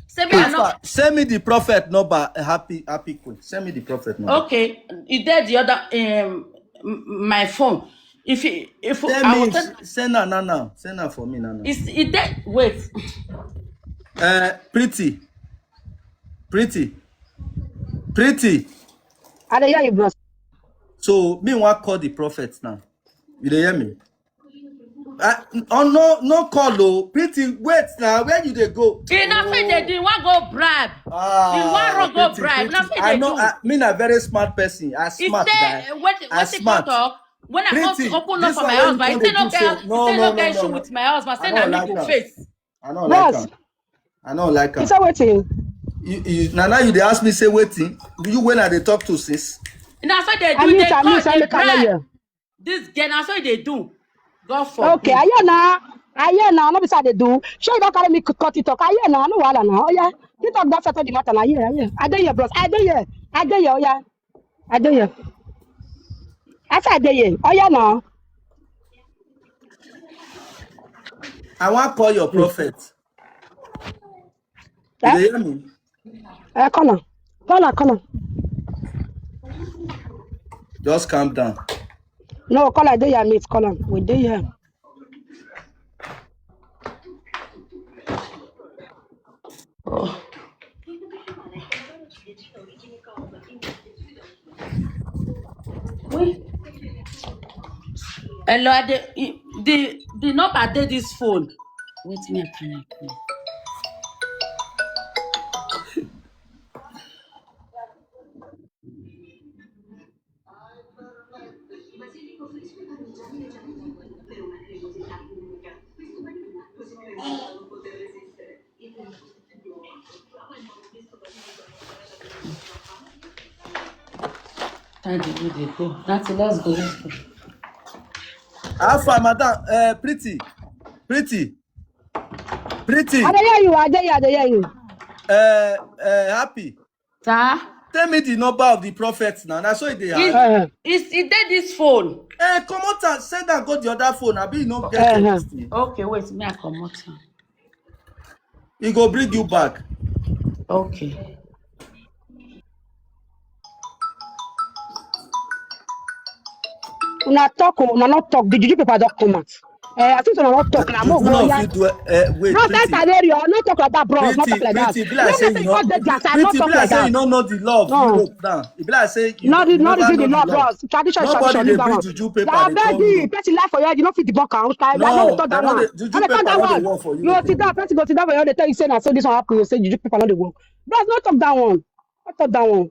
Say me I no. Send me the prophet number. Happy, happy queen. Send me the prophet number. Okay, e dey the other, um, my phone. If you, if I will send now, now, now. Send now for me now, now. It's, e dey, wait. Uh, Pretty. Pretty. Pretty. I dey hear you, bros. So me wan call the prophet now. You dey hear me? Uh, oh no, no call o. Pretty, wait now. Where you dey go? He na fit dey do. He wan go bribe. He wan run go bribe. Na fit dey do. Me na very smart person. I smart. He say, wait, wetin come talk? When I come to open up for my husband, he say no get, he say no get issue with my husband. Say na me go face. I don't like Bros, am. I don't like you am. say wetin? You, you, na now you dey ask me say wetin? You when I dey talk to since? Na so they I do. mute, They I call, mute, I they make am no cry. Hear. This girl, na so they do. God Okay, forbid. I hear now. I hear now. No be say I dey do. Shey you don carry me cut it talk. I hear now. No wahala now. Oh yeah. You talk that settle the matter now. I hear, I hear. I dey here, bros. I dey here. I dey here. Oh yeah. I dey here. I say I dey here. Oh yeah now. I wan call your prophet. You Eh? dey hear me? Eh, call am. Call am, call am. Just calm down. No, call am. Dey here, mate. Call am. We dey here. Hello, I dey, the the number dey this phone. Wait, me I connect. Time dey go, dey go. That's it, let's go, let's go. How far, madam? Uh, pretty, pretty, pretty. I dey hear you. I dey here. I dey hear you. Uh, uh, happy. Sir? Tell me the number of the prophet now. Na so e dey It, hard. Uh, it's, it dey this phone. Eh, comot am, send am go the other phone. Abi you no get Uh-huh. this thing? Okay, wait, me I comot am. E go bring you back. Okay. una talk, oh, una not talk. The juju paper don come out. Eh, I think una not talk. Na You mo do go not ya. fit do it. Uh, wait, No, pretty. that's an area. No talk like that, bro. No Pretty, talk like that. pretty, be No, like say no, you no, no, dey there, sir. No pretty, be talk like like say you that. no know the law of No. Europe now. E be like say you No, no, the, you no, never the know law, the law. bros. Tradition, Nobody tradition, dey leave that bring one. juju paper. I Dey beg come you, you. Person lie for you. You no fit debunk am. I no dey No, talk I that no one. dey. I Juju dey talk paper that no dey one. work for you. You sit down, person go sit down for you. They tell you say na so this one happen. You say juju paper no dey work. Bros, no talk that one. No talk that one.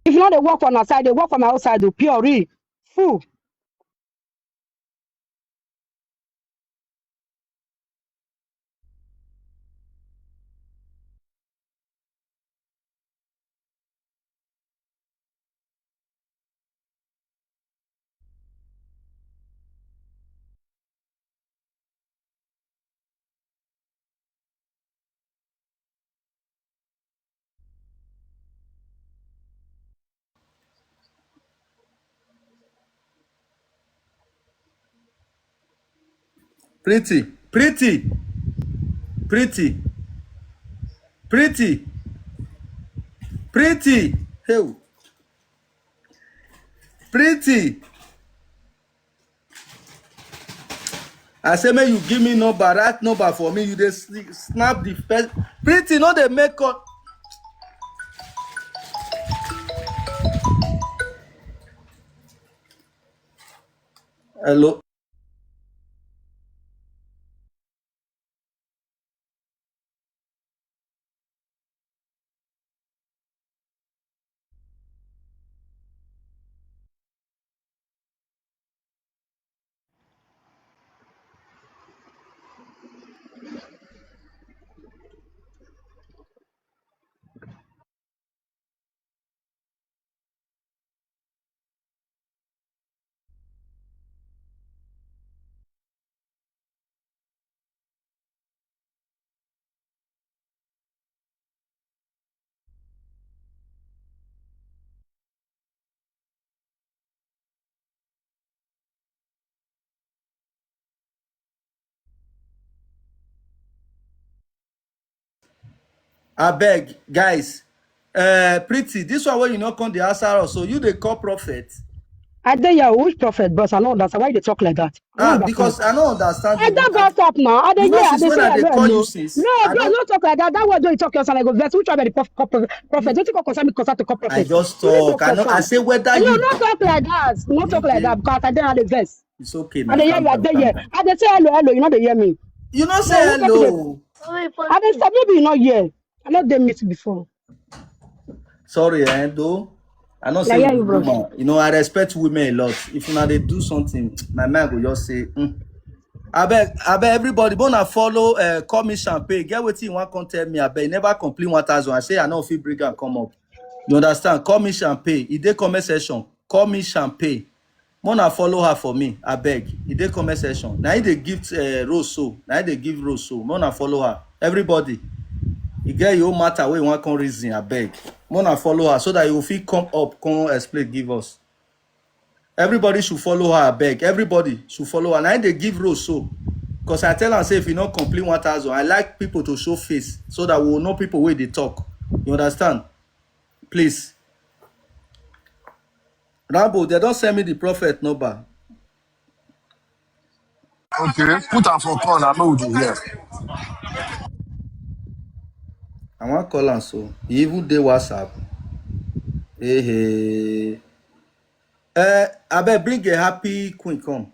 If you no dey work for my side, dey work for my outside. Do pure real fool. Pretty, pretty, pretty, pretty, pretty. Hey, pretty. I say make you give me number, right number for me. You dey sli- snap the first. Pretty, no dey make up. Hello. Abeg, guys, uh, Pretty, this one wey you no come dey answer us, so you dey call prophet? I dey here. Which prophet, bros? I no understand why you dey talk like that. I no Ah, understand. Because I no understand I you. don bounce up now. I dey You know hear. I since dey when say I dey hello, call hello. you since, No, I bro, don no talk like that. That word wey you talk, your son, I go vex. Which one be the prof- prof- prophet? Wetin come concern me, concern to call I prophet? just You no talk. I know. I concern. Say whether No, you no talk like that. No talk like that because I dey, I dey vex. It's okay I now. dey hear Calm you. I down, dey calm here. down. I dey say hello, hello. You no dey hear me. You no No, say you no talk to me. Hello. I dey say maybe you no hear. I no dey meet before. Sorry, eh, though. I know say you, bro. Woman, you know, I respect women a lot. If una dey do something, my mind go just say, mm. Abeg, abeg, everybody, bona follow, uh, Call Me Champagne. Get wetin you wan come tell me, abeg. You never complete one thousand. I say I no fit bring am come up. You understand? Call Me Champagne. E dey comment section. Call Me Champagne. Mona follow her for me, abeg. E dey comment section. Na him dey give, uh, rose so. Na him dey give rose so. Mona follow her. Everybody, you get your own matter wey you wan come reason, abeg. Mona follow her so that you fit come up, come explain, give us. Everybody should follow her, abeg. Everybody should follow her. Na him dey give rose so. Cause I tell am say if you no complete one thousand, I like people to show face so that we will know people wey dey talk. You understand? Please. Rambo, they don't send me the prophet number. Okay, put am for call. I know you here. I wan call am so. He even dey WhatsApp. Hey, hey. Eh, abeg, bring a happy queen come.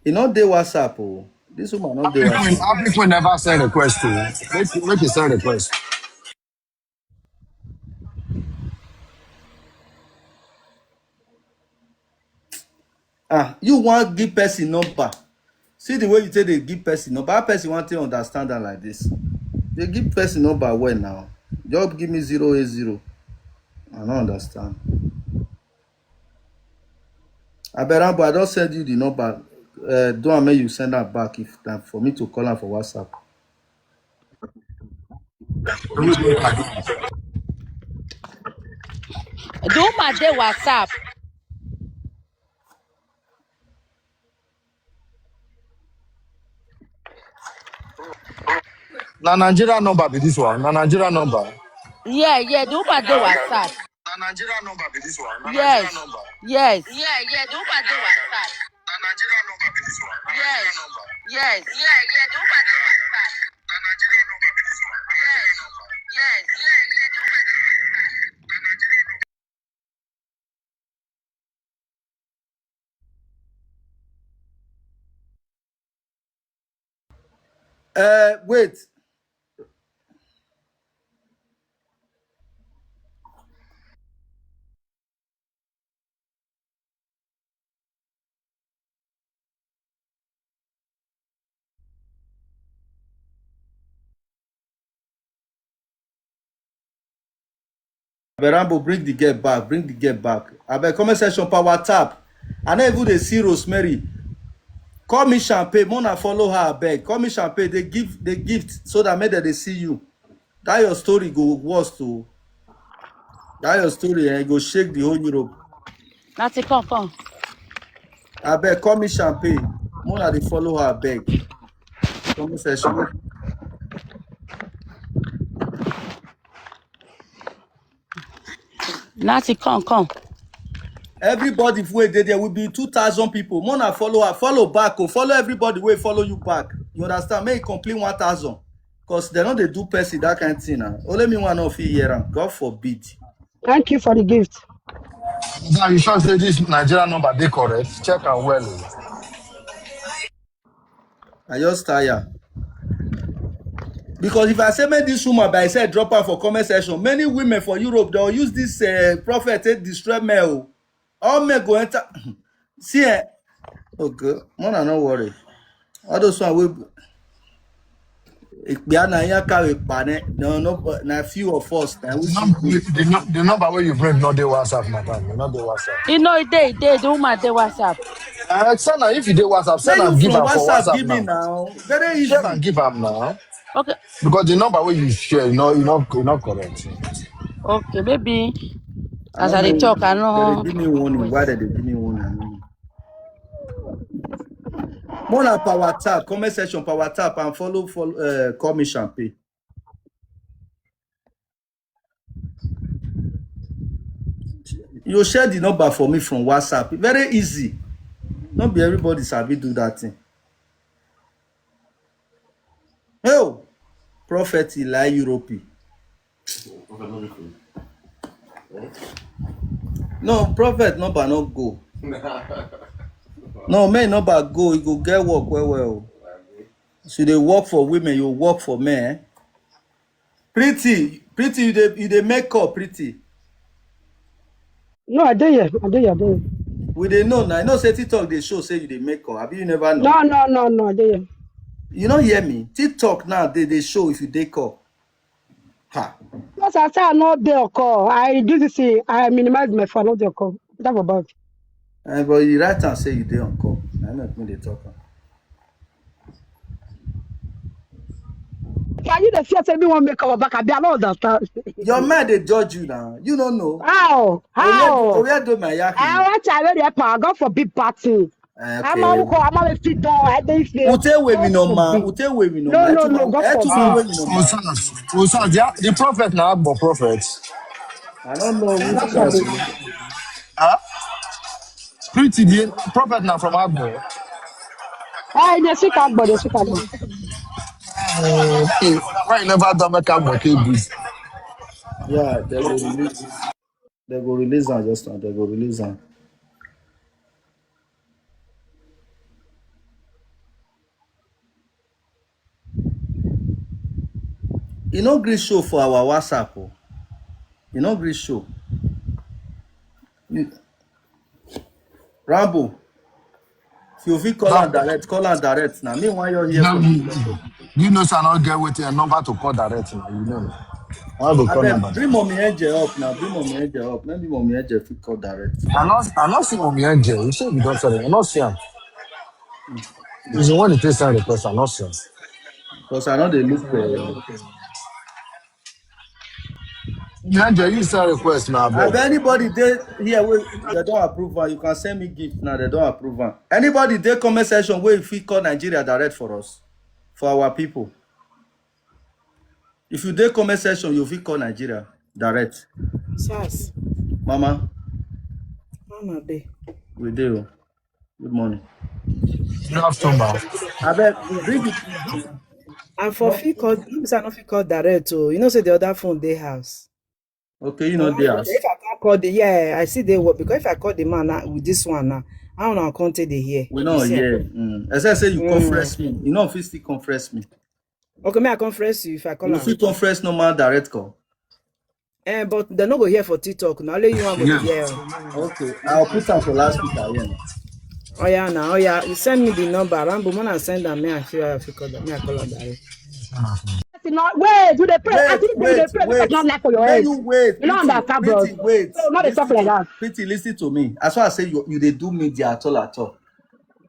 E no dey WhatsApp o. This woman no dey WhatsApp. Happy queen never send request to. Make, make you send request. Ah, you wan give person number? See the way you take dey give person number. How person wan take understand am like this? Dey give person number well now. Just give me zero eight zero. I no understand. Abeg, Rambo, I don send you the number. Uh, do am make you send am back if na for me to call am for WhatsApp. Do my day WhatsApp. Na Nigeria number be this one. Na Nigeria number. Yeah, yeah, do my day WhatsApp. Na Nigeria number be this one. Na Yes. Nigeria number. Yes. Yeah, yeah, do my day WhatsApp. Na Nigeria number be this one. Na Yes. Nigeria number. Yes. Yeah, yeah, do my day WhatsApp. Na Nigeria number be this one. Na Nigeria number. Yes. Yeah, yeah, do my day WhatsApp. Na Nigeria number. Uh, wait. Berambo, bring the girl back, bring the girl back. Abeg, comment section, power tap. I no even dey see Rosemary. Call me champagne, Mona follow her, abeg. Call me champagne, they give the gift so that make dem dey see you. That your story go worst o. That your story, eh, go shake the whole Europe. Natty, come, come. Abeg, call me champagne. Mona dey follow her, abeg. Comment section. Natty, come, come. Everybody wey dey there will be two thousand people. Mona follow her, follow back o. Follow everybody wey follow you back. You understand? Make e complete one thousand. 'Cause dem no dey do person that kind thing na. Only me one no fit hear am. God forbid. Thank you for the gift. Now you sure say this Nigerian number dey correct? Check am well o. I just tire. Because if I say make this woman by herself drop out for comment section, many women for Europe, they'll use this, uh, prophet to destroy me o. All men go enter. See, eh? Okay, Mona, no worry. All those one wey Ikpia na ya carry pane. No, no, na few of us. Na we see. The num-, the, the number where you bring not the WhatsApp, madam. You not the WhatsApp. You know, they, they, the woman, the WhatsApp. Uh, send am, if you dey WhatsApp, send am give am for WhatsApp now. Very easy. Send am give am now. Okay. Because the number wey you share, you know, you know, you not correct. Okay, maybe as I dey talk, I know. They dey give me warning. Why they dey give me warning? I don't know. More na power tap, comment section, power tap, and follow, follow, uh, Call Me Champagne. You share the number for me from WhatsApp. Very easy. Not be everybody sabi do that thing. Oh, prophet Eli Europe. No, prophet number no go. No, men number go. You go get work well well. So they work for women, you work for men. Pretty, Pretty, you dey you dey make call, Pretty. No, I dey here. I dey here. I dey here. We dey know now. I know say TikTok dey show say you dey make call. Abi you never know? No, no, no, no. I dey here. You no hear me? TikTok now dey dey show if you dey call. Ha. Because I say I no dey on call. I do this thing. I minimize my phone. I no dey on call. That for bad. Eh, but you write and say you dey on call. I know me dey talk. Am. Can you dey fear say me wan make our back? I be I no understand. Your mind dey judge you now. You no know. How? How? Oya do my yak. I want to wear the power. God forbid party. Eh, I'm a okay. who I'm a fit down. I dey fear. Ute we mi no ma. Ute we mi no No, ma. no, Ute no, we- God Ute forbid. we mi no ma. Osas, Osas, yeah, the prophet now Agbo prophet. I don't know. God Which forbid. one. Huh? Pretty, the prophet now from Agbo. Hey, they sick Agbo, they sick Agbo. Uh, hey, why you never done make Agbo take this? Yeah, they go release. They go release am just now. They go release am. E no gree show for our WhatsApp o. E no gree show. You, Rambo, if you fit call am direct, call am direct now. Me wan hear No, from you, you. you know, say I no get wetin a number to call direct now. You know, I go call Abeg, number. Bring Mommy Angel up now. Bring Mommy Angel up. Maybe Mommy Angel fit call direct. I not, I not see Mommy Angel. You say you don't tell her. I not see am. Is the one that takes time request. I not see am. Because I know they look for. Mommy Angel, you send request now, Have bro. Anybody dey here wey they don't approve am, you can send me gift now. They don't approve am. Anybody dey comment section wey fit call Nigeria direct for us, for our people. If you dey comment section, you fit call Nigeria direct. Sars, Mama, how una dey? We dey o. Good morning. You have stomach. Abeg, bring it. I for fit call, no be say I no fit call direct o. You know say the other phone dey house. Okay, you know there. If I can't call the, yeah, I see they work because if I call the man now, with this one now, how una come take dey hear? We no You see? Hear. Mm. Except say you Mm. Confess me. You know, fit still confess me. Okay, may I confess you if I call You am? fit confess normal direct call. Eh, but they no go hear for TikTok. Now only you wan go Yeah. hear. Okay, I'll put am for last week again. Oh yeah, now oh yeah, you send me the number. Rambo, when I send am, me I feel I feel call am. Me I call am direct. Wait, you dey pray. I Wait, think you dey wait, pray. wait. Not like for your Make head. You wait. You don't Pretty, understand, bro. Pretty, wait. So, no dey Listen talk like to- that. Pretty, listen to me. As far as say you, you dey do media at all, at all.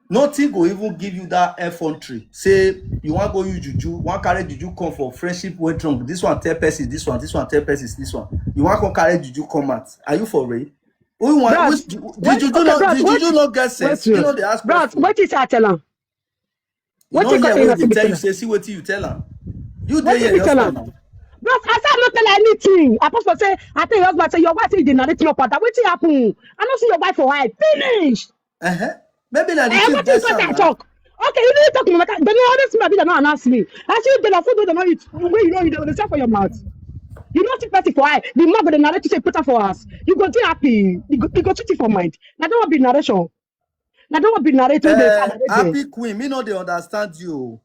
Nothing go even give you that effrontery. Say you wan go use juju, wan carry juju come for friendship wey drunk. This one tell person, this one, this one tell person, this one. You wan come carry juju come out. Are you for real? Who want? Bros, Which, the wait, juju okay, no, bros, the wait, juju no get sense. wait, You know they ask Bros, question. Wetin say I tell am? You no Wetin hear cause you wey not to dey be tell you tell am? Say see wetin you tell am. You dey Wetin here be just tell now. Am? Bros, I say I no tell anything. Apostle say I tell your husband say your wife say you dey narrate your part. Wetin happen? I no see your wife for eye. Finish. Uh-huh. Maybe na the Eh, thing wetin vex cause am I na. Talk? Okay, you need to talk to my. They no always see me. They no announce me. I see the food wey they no eat. Wey you no eat, they dey sell for your mouth. You no see person for eye. The man go dey narrate you say put am for house. You go dey happy. You go, you go treat it for mind. Na that one be narration. Na that one be narrator. Wey dey Eh, narrate there. Happy Queen, me no dey understand you.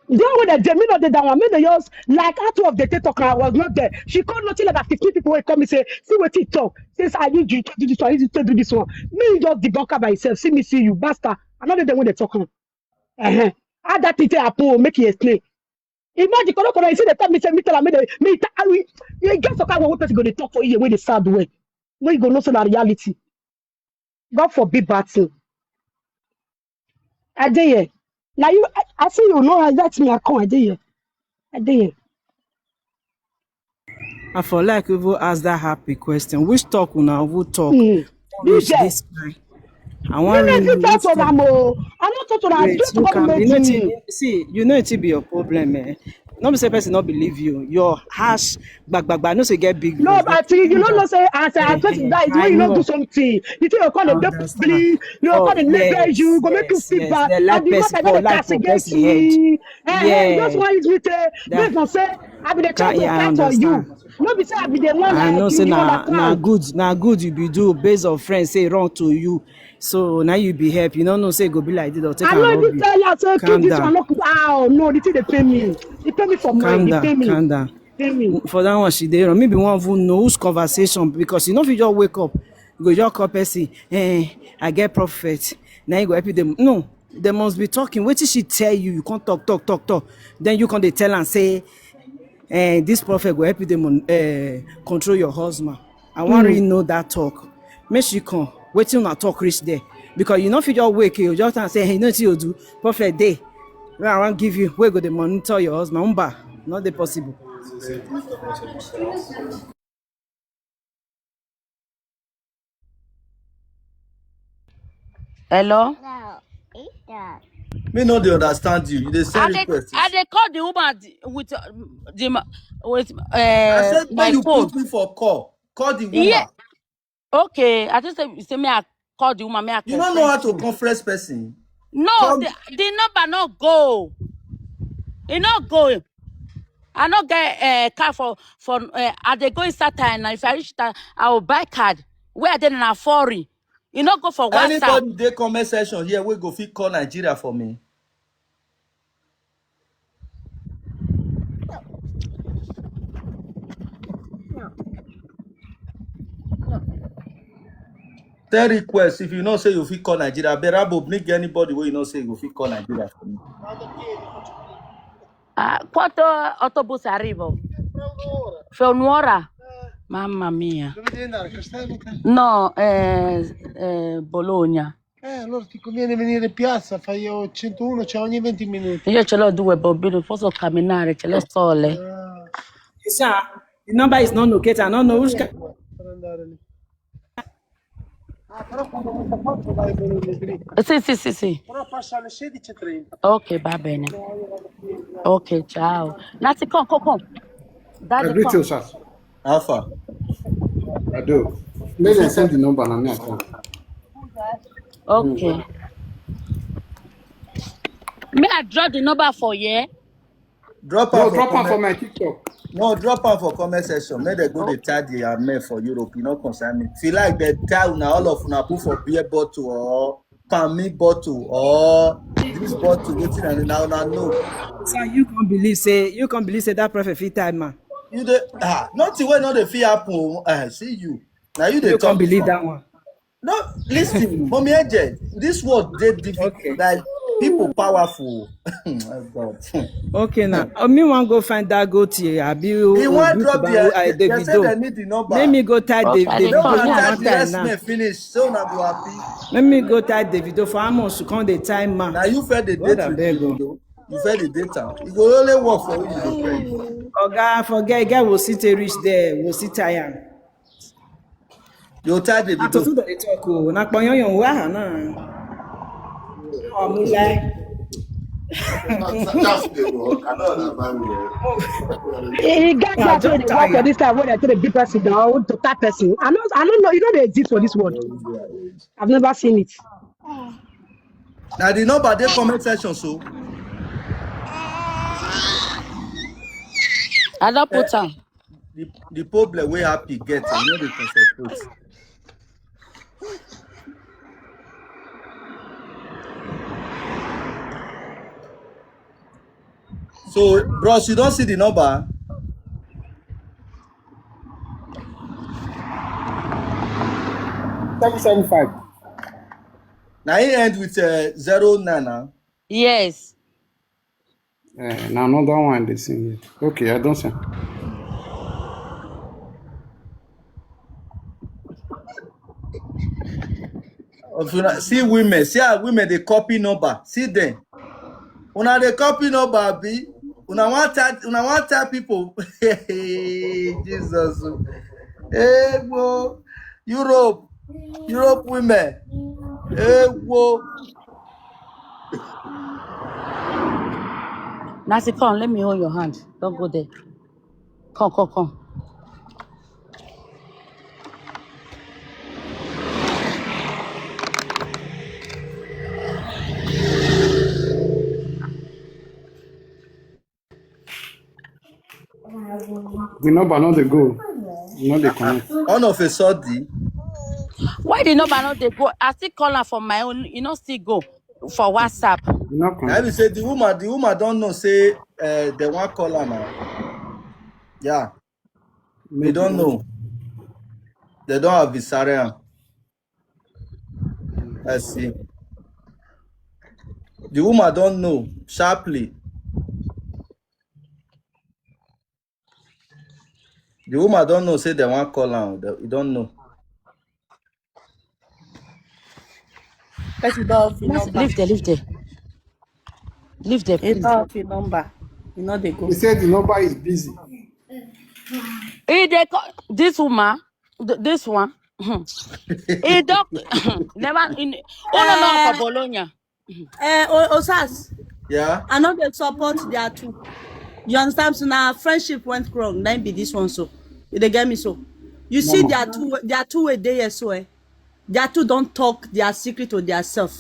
The one wey dey there, me no dey that one. Me dey just like how two of the take talk. I was not there. She called nothing like that. Fifteen people wey call me say, see wetin he talk. Say, sir, you do do this one, you do do this one. Me just debunk her by himself. See me, see you, basta. I no dey there when they talk am. Uh-huh. How that thing take happen? Make you explain. Imagine, kono kono, you see, they tell me say me tell am, me dey, me ta-, I will, you just talk about what person go dey talk for you when they sad way. When you go know say na reality. God forbid bad thing. I dey here. Now you, I, I see you. No, I let me. I come. I dey here. I dey here. I for like even ask that happy question. Which talk una even talk? Mm. Reach This guy. This time. I want Me really no fit talk listen. To am o. I no talk to am. Wait, Just look come am. make You know, me. it, see, you know it be your problem, eh? No be say person no believe you. Your harsh, gbag, gbag, gbag, no say get big No, voice. But you, you no know say as a Eh, person eh, die, I when you no know. Do something, you think you call I the understand. bleed, you call Oh, the level, yes, you go make you yes, feel yes. Bad. They like And the person matter call no dey life cast for against person head. Me. Eh, eh, you just Yeah. want use me say That based on say I be the Ca- try to yeah, I fight for you. Understand. No be say I be the one I like know you, say you na na understand. Good, na good you be do based on friends say wrong to you. So now you be help. You don't know say e go be like this. They'll take I and no rob even you. Tell you say keep Calm this one. down. No, ah, oh, no, the thing they pay me. They pay me for Calm mind. They pay down. Me. Calm down. For that one, she dey wrong. Maybe one even know whose conversation, because you know if you just wake up, you go just call person, eh, I get prophet. Now you go help you them. No, they must be talking. Wait till she tell you, you can't talk, talk, talk, talk. Then you can dey tell and say, eh, this prophet go help you them, eh, control your husband. I want really know that talk. Make she come. Wait till una talk reach there. Because you know if you just wake, you just and say, hey, you know what you do? Prophet day. Well, I want give you. We go the monitor your husband. Umba. Not the possible. Hello? Me no dey understand you. You dey send I dey request. I dey call the woman the- with uh, the ma- with I uh, said my when you phone. Put me for call, call the woman. Yeah. Okay. I just say you say me I call the woman. Me I You don't know how confess to conference person. No, Call the, the number not go. It not go. I not get a uh, car for for. Uh, I dey go inside time now. If I reach time, I will buy card. Where then na foreign. You not go for WhatsApp. Anybody dey comment section here, we go fit call Nigeria for me. Tell request if you know say you fit call Nigeria. Berabo, bring anybody wey you know say you fit call Nigeria for me. Ah, quanto autobus arrivo? Fra un'ora. Mamma mia. Dove devi andare? Castello? No, eh, eh, Bologna. Eh, allora ti conviene venire in piazza, fai io centouno, c'è ogni venti minuti. Io ce l'ho due bambini, non posso camminare, ce l'ho sole. Ah, Sir, the number is not located. I don't know which kind. Per andare lì. Ah, però quando questa qua vai a Bologna dritto. Sì, sì, sì, sì. Però passa alle sedici e trenta. Ok, va bene. Ok, ciao. Nancy, come, come, come. I Daddy, greet you, come. Sir. Alpha. I do. Make dem send the number na me I come. Okay. May I drop the number for you? Drop No, am for drop am for comment. My TikTok. No, drop am for comment section. Make dem go dey tag the amen for Europe. You no concern me. Feel like they tell una all of una put for beer bottle or palmy bottle or this bottle. Wetin I now now know. So you can believe say you can believe say that prophet fit tie man. You dey ah nothing wey no dey fit happen. Oh, I see you. Now you dey You can talk. Believe that one. No, listen, mommy agent. This world dey difficult. Okay. Like people powerful. Oh God. Okay now. Uh, me wan go find that goat here. Abi He wan drop Obi Cubana, the. uh, They say they Davido. need the number. Make me go tie Okay, the I the dey Make come una Davido now. tag one the time rest now. Men finish. So una go happy. Let me go tie Davido for how much to come the time man. Now you feel the God date with abeg o. Davido. You feel the data. You go only work for you. You dey pray. Oga, forget, guy will sit a reach there. Will sit tie am. You tie the Na to Davido. Dey talk o. Na kpọnyọnyọ wa na. Ọmọ ilé. That's the work. I don't understand you. E get I that don wey dey work for tire. This time wey dem take dey beat person down to tap person. I no I no know, e no dey exist for this world. I've never seen it. Now the number dey comment section so. I don't put am. The the problem wey happy get, you no dey concentrate. So, bros, you don see the number? Seven seven five. Now he end with uh, zero nine. Now. Yes. Eh, na another one dey sing it. Okay, I don send. If una see women, see how women dey copy number. See them. Una dey copy number, abi? Una wan tell, una wan tell people. Jesus. Hey, bro. Europe. Europe women. Hey, bro. Nancy, come, let me hold your hand. Don't go there. Come, come, come. The number no dey go. No dey connect. All of a sudden, Why the number no dey go? I still call her for my own. You know, still go for WhatsApp. E no I connect. be say the woman, the woman don't know say uh, they want call her now. Yeah. We don't know. They don't have Visarian. I see. The woman don't know sharply. The woman don't know say they want call am. They, you don't know. Person don off him Let's number. Leave there, leave there. Leave there, He please. don off him number. You know they go. He said the number is busy. He dey call this woman, th- this one. He don never in. Oh no, no, for Bologna. Eh, O- Osas, Yeah. I know they support their two. You understand? So now friendship went wrong. Then be this one so. You dey get me so. You see, Mama. There are two. There are two way there so. Eh? There are two don't talk their secret to their self.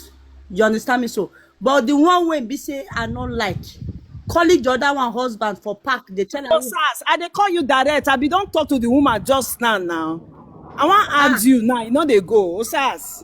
You understand me so? But the one way be say I not like. Calling the other one husband for park. They tell her. Osas, I dey call you direct. I be don talk to the woman just now. Now I wan add you now. You know they go, Osas.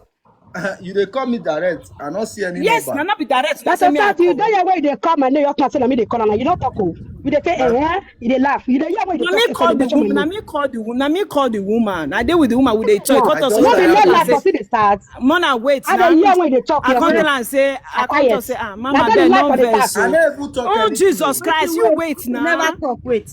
You dey call me direct. I don't see any Yes, number. na not be direct. Na That's say a me I fact. You call. Don't hear where they come and you come say, "Na me they call am." You don't talk. Oh. You dey say, "Eh, eh," you dey laugh. You dey hear where they Na talk. me They call say, the "They woman. mention Na me." me call the woman. Na me call the woman. I dey with the woman. We dey talk. No, Come I talk just No say be tell let am. life say for see the start. Mona wait I now. dey hear when they talk. I Yes, come yes. tell am say I come Quiet. talk say ah, Na mama, very beg, life no for the vex. start. I never even talk Oh anything. Jesus Christ, you wait Never now. Talk. Wait.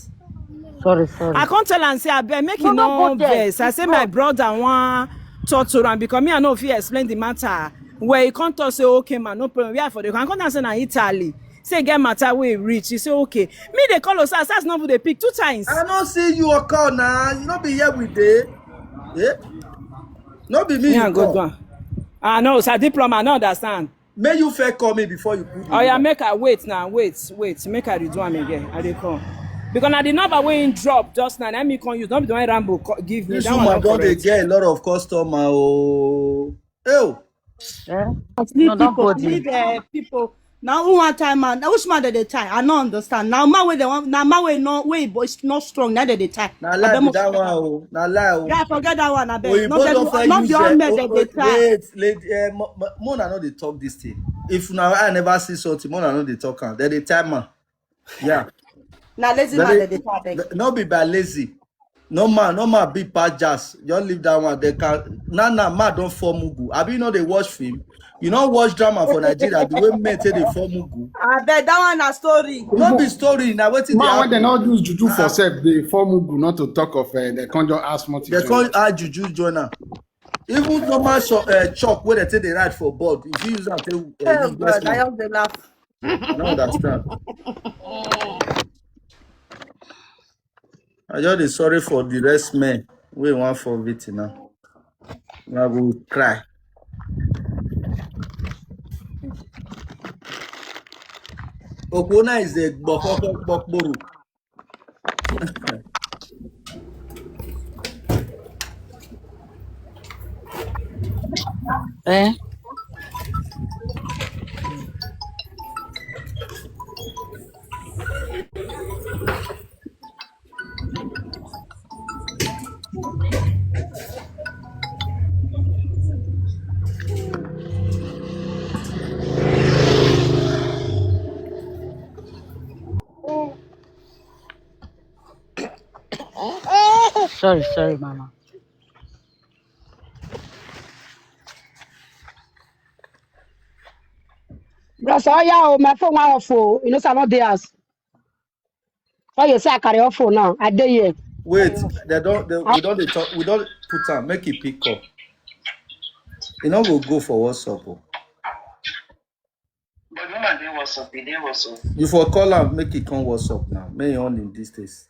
Sorry, sorry. I come tell am say abeg make No, you no, no go there. vex. I say my brother wan talk to am because me I no fit explain the matter. Well, he come talk say okay man, no problem. Where for the come come tell am say na Italy. Say get matter wey reach. He say okay. Me dey call Osas, Osas no dey pick two times. I don't see you a call now. You no be here with day. Yeah. No be me. Me You I go call. Do am. Ah no, sir, diploma, I no understand. May you fair call me before you put the Oh yeah, number. Make I wait now, wait, wait, make I redo am again. I dey come. Because na the number wey him drop just now, na me come use. No be the one Rambo co- give me. This That one woman not don't dey correct. Get a lot of customer. Oh, oh. Eh? As leave No, don't people, go there. Leave uh, people. Now who want time man? Now which man that they tie? I don't understand. Now my way they want. Now my way no way, but it's not strong. Now that they tie. Na lie be that one. Oh, na lie. Oh. Yeah, forget that one. I beg. Oyibo Not don that fair not use. the Uh, only oh, that they wait, tie. Wait, lady. Uh, Mo- Mo- Mona no dey talk this thing. If now I never see something, Mona no dey talk am. Then they time man. Yeah. Now lazy Then man they, that they tie. Beg. Th- no be by lazy. No man, no man be pass jazz. Just leave that one. They can now now man don't form mugu. Have you know they watch film? You know watch drama for Nigeria. The way men take they form mugu. I bet that one a story. No be story. Now what is Man, when they happen? not use juju for Uh, self, they form mugu not to talk of uh, they can't just ask what They is call add juju joiner. Even normal shop, uh, chop where they take the right for board. If you use that, uh, Oh use God, I man. Have the laugh. I don't understand. I just dey sorry for the rest men. We want for it now. I will cry. Okona is a gbokokokpokporo. Eh? Sorry, sorry, mama. Bros, oh yeah, oh, my phone went off. Oh, you know, so I not there. Oh, you say I carry off phone now. I dey here. Wait, they don't. They, we don't dey talk. We don't put am. Make it pick up. You know we'll go for WhatsApp. Oh. But no man dey WhatsApp, e dey WhatsApp. You for call am, make it come WhatsApp now. May you on in this case.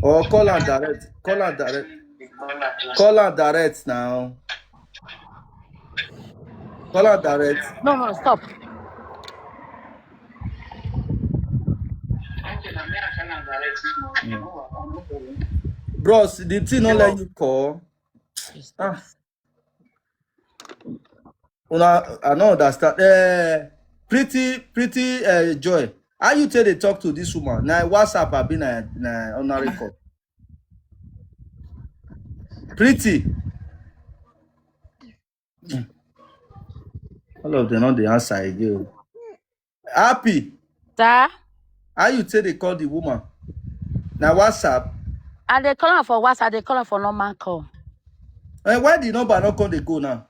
Or call am direct. Call am direct. Call am direct now. Call am direct. No, no, stop. Bros, the thing not let you call. Ah. Una, I don't understand. Uh, pretty, pretty uh, Joy. How you tell they talk to this woman? Now WhatsApp have been a, na on a record. Pretty. All of them not the answer again. Happy. Sir? How you take dey call the woman? Na WhatsApp? I dey call am for WhatsApp, I dey call am for normal call. Eh, why the number no come dey go now?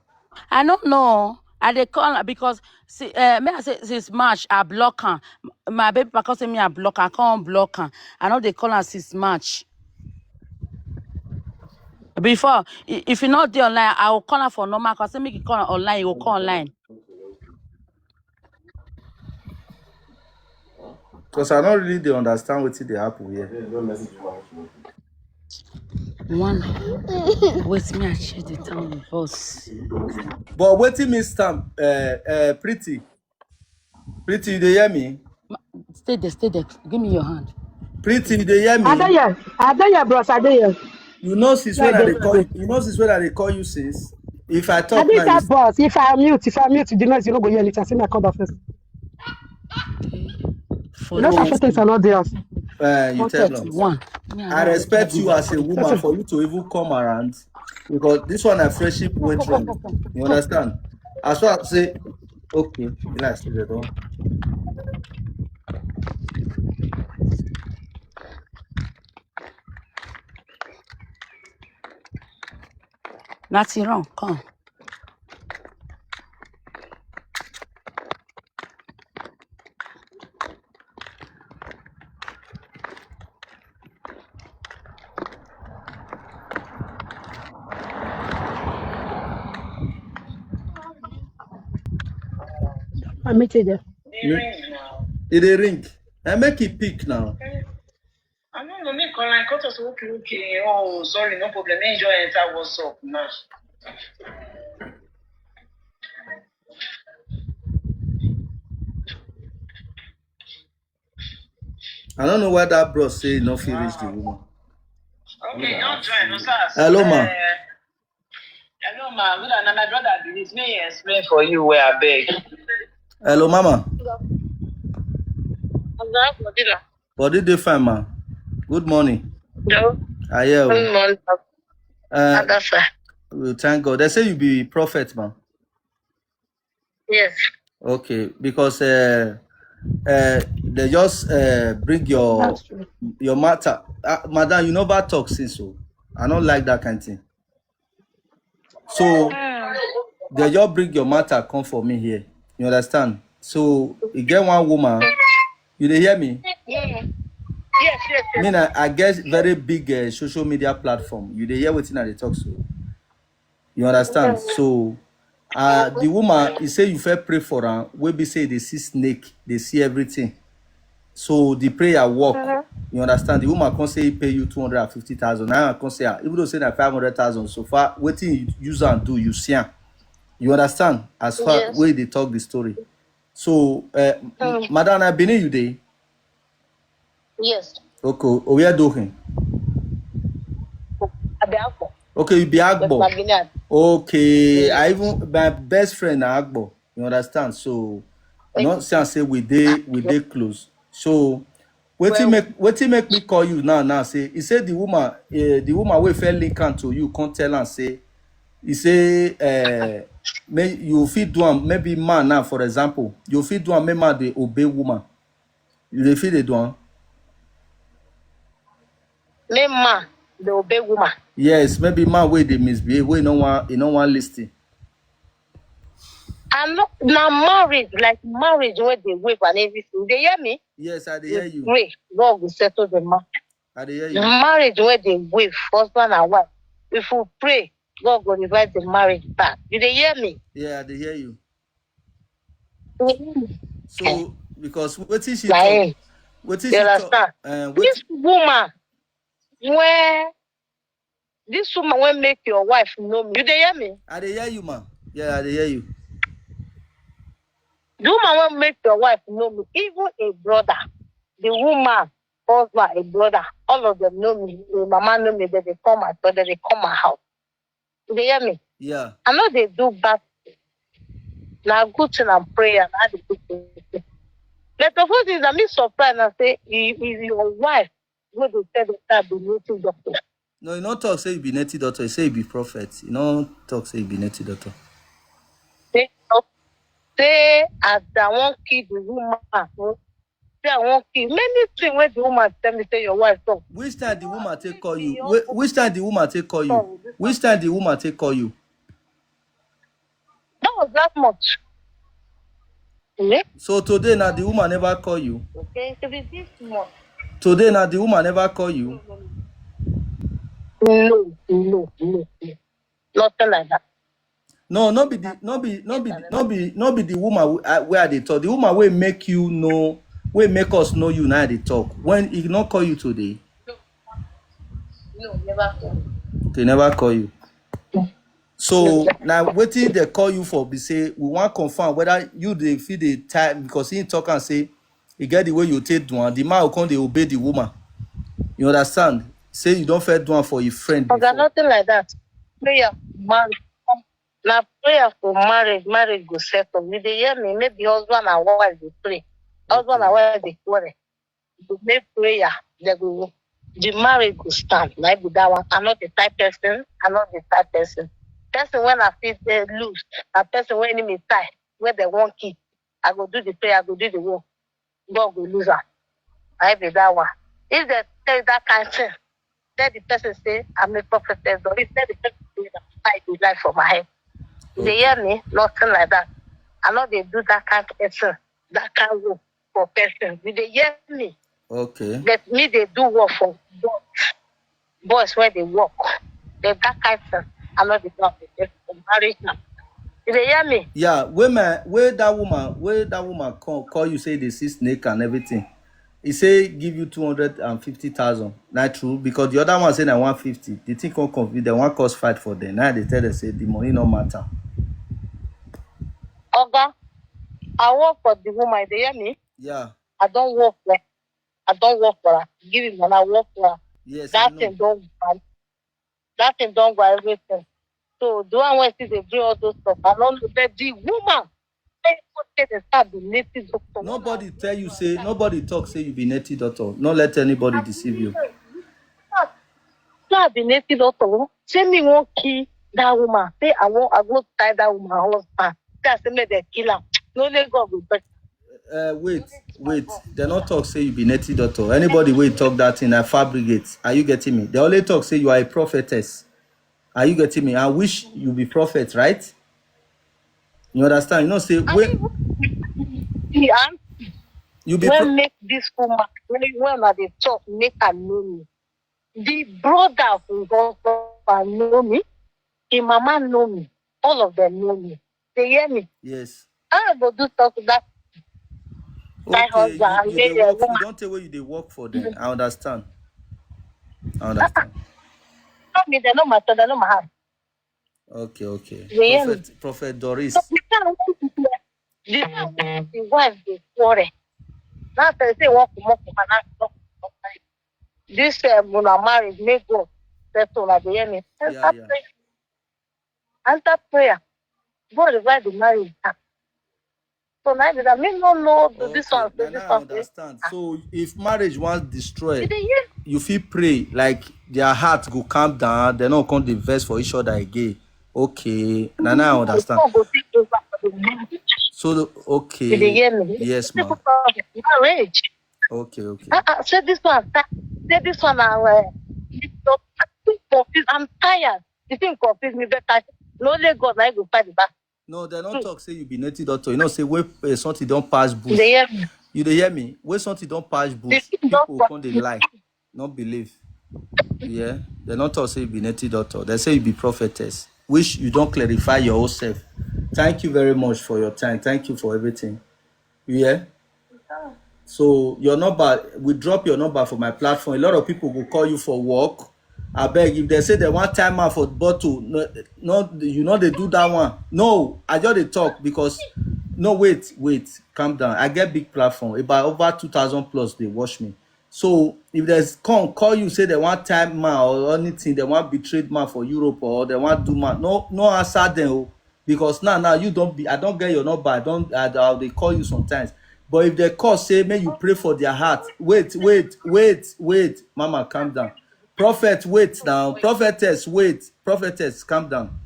I no know. I dey call am because see, uh, me I say since March I block am. My baby papa come say me I block am, I come block am. I no dey call am since March. Before, i- if you no dey online, I will call am for normal call. Say make you call am online, you go call online. Because I no really dey understand wetin dey happen here. One, wait, me I share the town with boss. But wetin mean stamp? Uh, uh, Pretty, Pretty, you dey hear me? Stay there, stay there. Give me your hand. Pretty, you dey hear me? I dey here. I dey here, bros. I dey here. You know since when I dey call you. You know since when I dey call you since. If I I talk dey now, that you- boss. If I mute, if I mute, the noise you no go hear anything. I say my call first. Four You know, some thirty. first things are not there. uh, you tell them. One. Me, I no respect agree. You as a woman for you to even come around because this one na friendship went wrong. You understand? As far as say, okay, be like say they don't. Nothing wrong. Come. I meet you there. You, e dey ring. And make it pick now. I don't know, me call and cut us okay, okay. Oh, sorry, no problem. Enjoy enter WhatsApp now. I don't know why that bro say e no fit reach the woman. Okay, don't join, no sir. Hello, ma. Uh, hello, ma. Good, na my brother be this. May he explain for you where I beg. Hello, mama. Oga Godila. Body dey fine, ma. Good morning. Hello. I hear. Good morning. Uh, Adasa. We thank God. They say you be prophet, ma. Yes. Okay, because uh, uh, they just uh, bring your That's true. Your matter, uh, madam. You never talk since, so I don't like that kind of thing. So they just bring your matter come for me here. You understand? So you get one woman. You dey hear me? Yes, yes, yes. I mean, I, I guess very big uh, social media platform. You dey hear wetin I dey talk so. You understand? So uh, the woman, he say you fair pray for her. We be say they see snake, they see everything. So the prayer work. You understand? The woman can say he pay you two hundred and fifty thousand. I can say ah, even though say that five hundred thousand so far, wetin you use and do, you see am. You understand? As far Yes. Way they talk the story. So, uh, madam, I believe you dey. Yes. Okay, oh, we are doing. Abiakpo. Okay, you be Agbo. Magina. Okay, I even my best friend na Agbo. You understand? So, not say I say we dey we dey close. So, wetin Well- make wetin make me call you now now say he say the woman uh, the woman wey fair link am to you come tell am say he say uh, may you fit do am maybe man now for example you fit do am make man dey obey woman you dey fit dey do am. Me man, the obey woman. Yes, maybe man wey dey misbehave wey no wan e no wan lis ten. I no na marriage like marriage wey dey wave and everything. You dey hear me? Yes, I dey hear you. Pray, God will settle the matter. I dey hear The you. Marriage wey dey wave, husband and wife. If we pray, God go revive the marriage back. You dey hear me? Yeah, I dey hear you. So because wetin she Na talk, him. wetin You she talk, understand? uh, This wetin, woman, where this woman will make your wife know me. You dey hear me? I dey hear you, ma. Yeah, I dey hear you. The woman will make your wife know me. Even a brother, the woman, husband, a brother, all of them know me. The mama know me. Then they come my brother, they come my house. You dey hear me? Yeah. I know they do bad. Now good thing and prayer. Now the good thing. But the first thing that me surprise and say, is your wife go to tell the child be native doctor. No, you no talk say you be native doctor. You say you be prophet. You no talk say you be native doctor. Say, say as I won't kill the woman, hmm, say I wan kill. Many things wey the woman tell me say your wife talk. Which time the woman take call you? Whi- Which time the woman take call you? Which time the woman take call you? That was last month. Eh? So today now the woman never call you. Okay, it be this month. Today now the woman never call you. No, no, no, no. Nothing like that. No, no be the no be no be no be no be the woman wey I, wey I dey talk. The woman wey make you know, wey make us know you now I dey talk. When he not call you today, No, never call. They never call you. So now wetin they call you for be say we want confirm whether you dey feel the time because he talk and say he get the way you take do am. The man go come dey obey the woman. You understand? Say you don first do am for your friend Oga, before. Nothing like that. Prayer, marriage. Na prayer for marriage. Marriage go settle. You dey hear me? Maybe husband and wife dey pray. Husband and Wife dey quarrel. Go make prayer. They go. The marriage go stand. Na be that one. I'm not the type person. I'm not the type person. Person when I feel they lose. A person when enemy tie. Where they won't keep. I go do the prayer. I go do the work. God go lose am. I be that one. If they tell you that kind of thing, tell the person say I'm a prophetess, or if tell the person say that I do life for my head. They hear me, nothing like that. I know they do that kind of person, that kind of work for person. Will they hear me? Okay. But me they do work for God. Boys where they work. They that kind of thing. I know they don't they just marriage now. Will they hear me? Yeah, where my where that woman where that woman call, call you say they see snake and everything. He say give you two hundred and fifty thousand. Not true because the other one say na one fifty. The thing come confuse them. One cause fight for them. Now they tell them say the money no matter. Oga, I work for the woman. They hear me? Yeah. I don't work for I don't work for her. Give him money, I work for her. Yes, I That know. thing don't go. That thing don't go everything. So the one wey still dey bring all those stuff, I don't know. But the woman, say go say they start the native doctor. Nobody tell you say nobody talk say you be native doctor. No let anybody deceive you. So I be native doctor. Say me won't kill that woman. Say I won't. I go tie that woman husband. Say I say make they kill her. No let God go back. Uh, wait, wait. They not talk say you be native doctor. Anybody will talk that thing. I fabricate. Are you getting me? They only talk say you are a prophetess. Are you getting me? I wish you be prophet, right? You understand? You know, say when you be when make this woman when when I dey talk make her know me. The brother from Gongo know me. The mama know me. All of them know me. They hear me. Yes. I go do talk to that. My Okay, husband, you, I'm you, they married a work, you woman. Don't tell where you they work for them. I understand. I understand. Tell me they know my son, they know my house. Okay, okay. They hear me. Prophet, Prophet Doris. So the time when the, the time when the wife dey quarrel. Now they say what come up for my life. This uh, una marriage make God settle una dey hear me. Yeah, After yeah. Prayer, after prayer, God revive the marriage. Ah. So now that me no know do this Okay, one, so now this now I one. Understand. So if marriage once destroyed, You dey hear? You feel pray like their heart go calm down, they not come dey vex for each other again. Okay, now now I understand. God go take over for the marriage. So the- okay, You dey hear me? Yes, ma'am. People talk marriage. Okay, okay. Uh, uh, say this one, say this one, uh, uh, I'm confused. I'm tired. The thing confuse me better. No, only God, I go fight the back. No, they don't talk say you be native doctor. You know, say where uh, something don't pass bush. They hear me. You dey hear me? Where something don't pass bush, people come dey lie, not believe. Yeah, they don't talk say you be native doctor. They say you be prophetess, which you don't clarify your own self. Thank you very much for your time. Thank you for everything. You hear? So your number, we drop your number for my platform. A lot of people will call you for work. I beg if they say they want time out for bottle, no, no, you know they do that one. No, I just dey talk because no, wait, wait, calm down. I get big platform, about over two thousand plus they watch me. So if there's come call you say they want time man or anything, they want betrayed man for Europe or they want do man, no, no answer them. Oh. Because now, now you don't be. I don't get your number. I don't. I, I they call you sometimes. But if they call, say, may you pray for their heart. Wait, wait, wait, wait, Mama, calm down. Prophet, wait now. Prophetess, wait. Prophetess, calm down.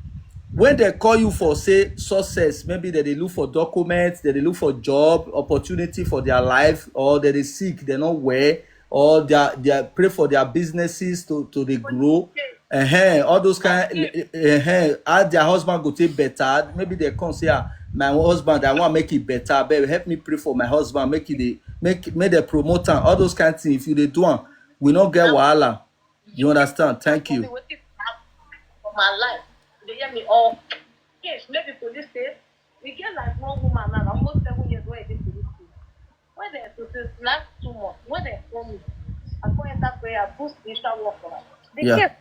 When they call you for, say, success, maybe they dey look for documents, they dey look for job opportunity for their life, or they dey sick, they no well, or they are, they are pray for their businesses to, to dey grow. Uh-huh, all those kind, uh-huh, how their husband go take better. Maybe they come say, "Ah, my husband, I want make it better. Babe, help me pray for my husband, make it dey, make, make the promoter." All those kind things. If you dey do am, we no get wahala. You understand? Thank you. Wetin happen for my life? You dey hear me? All case, maybe police say we get like one woman now, almost seven years wey e dey police case. When dem, since last two months, when dem call me, I come enter prayer, do spiritual work for am. The Yeah. case,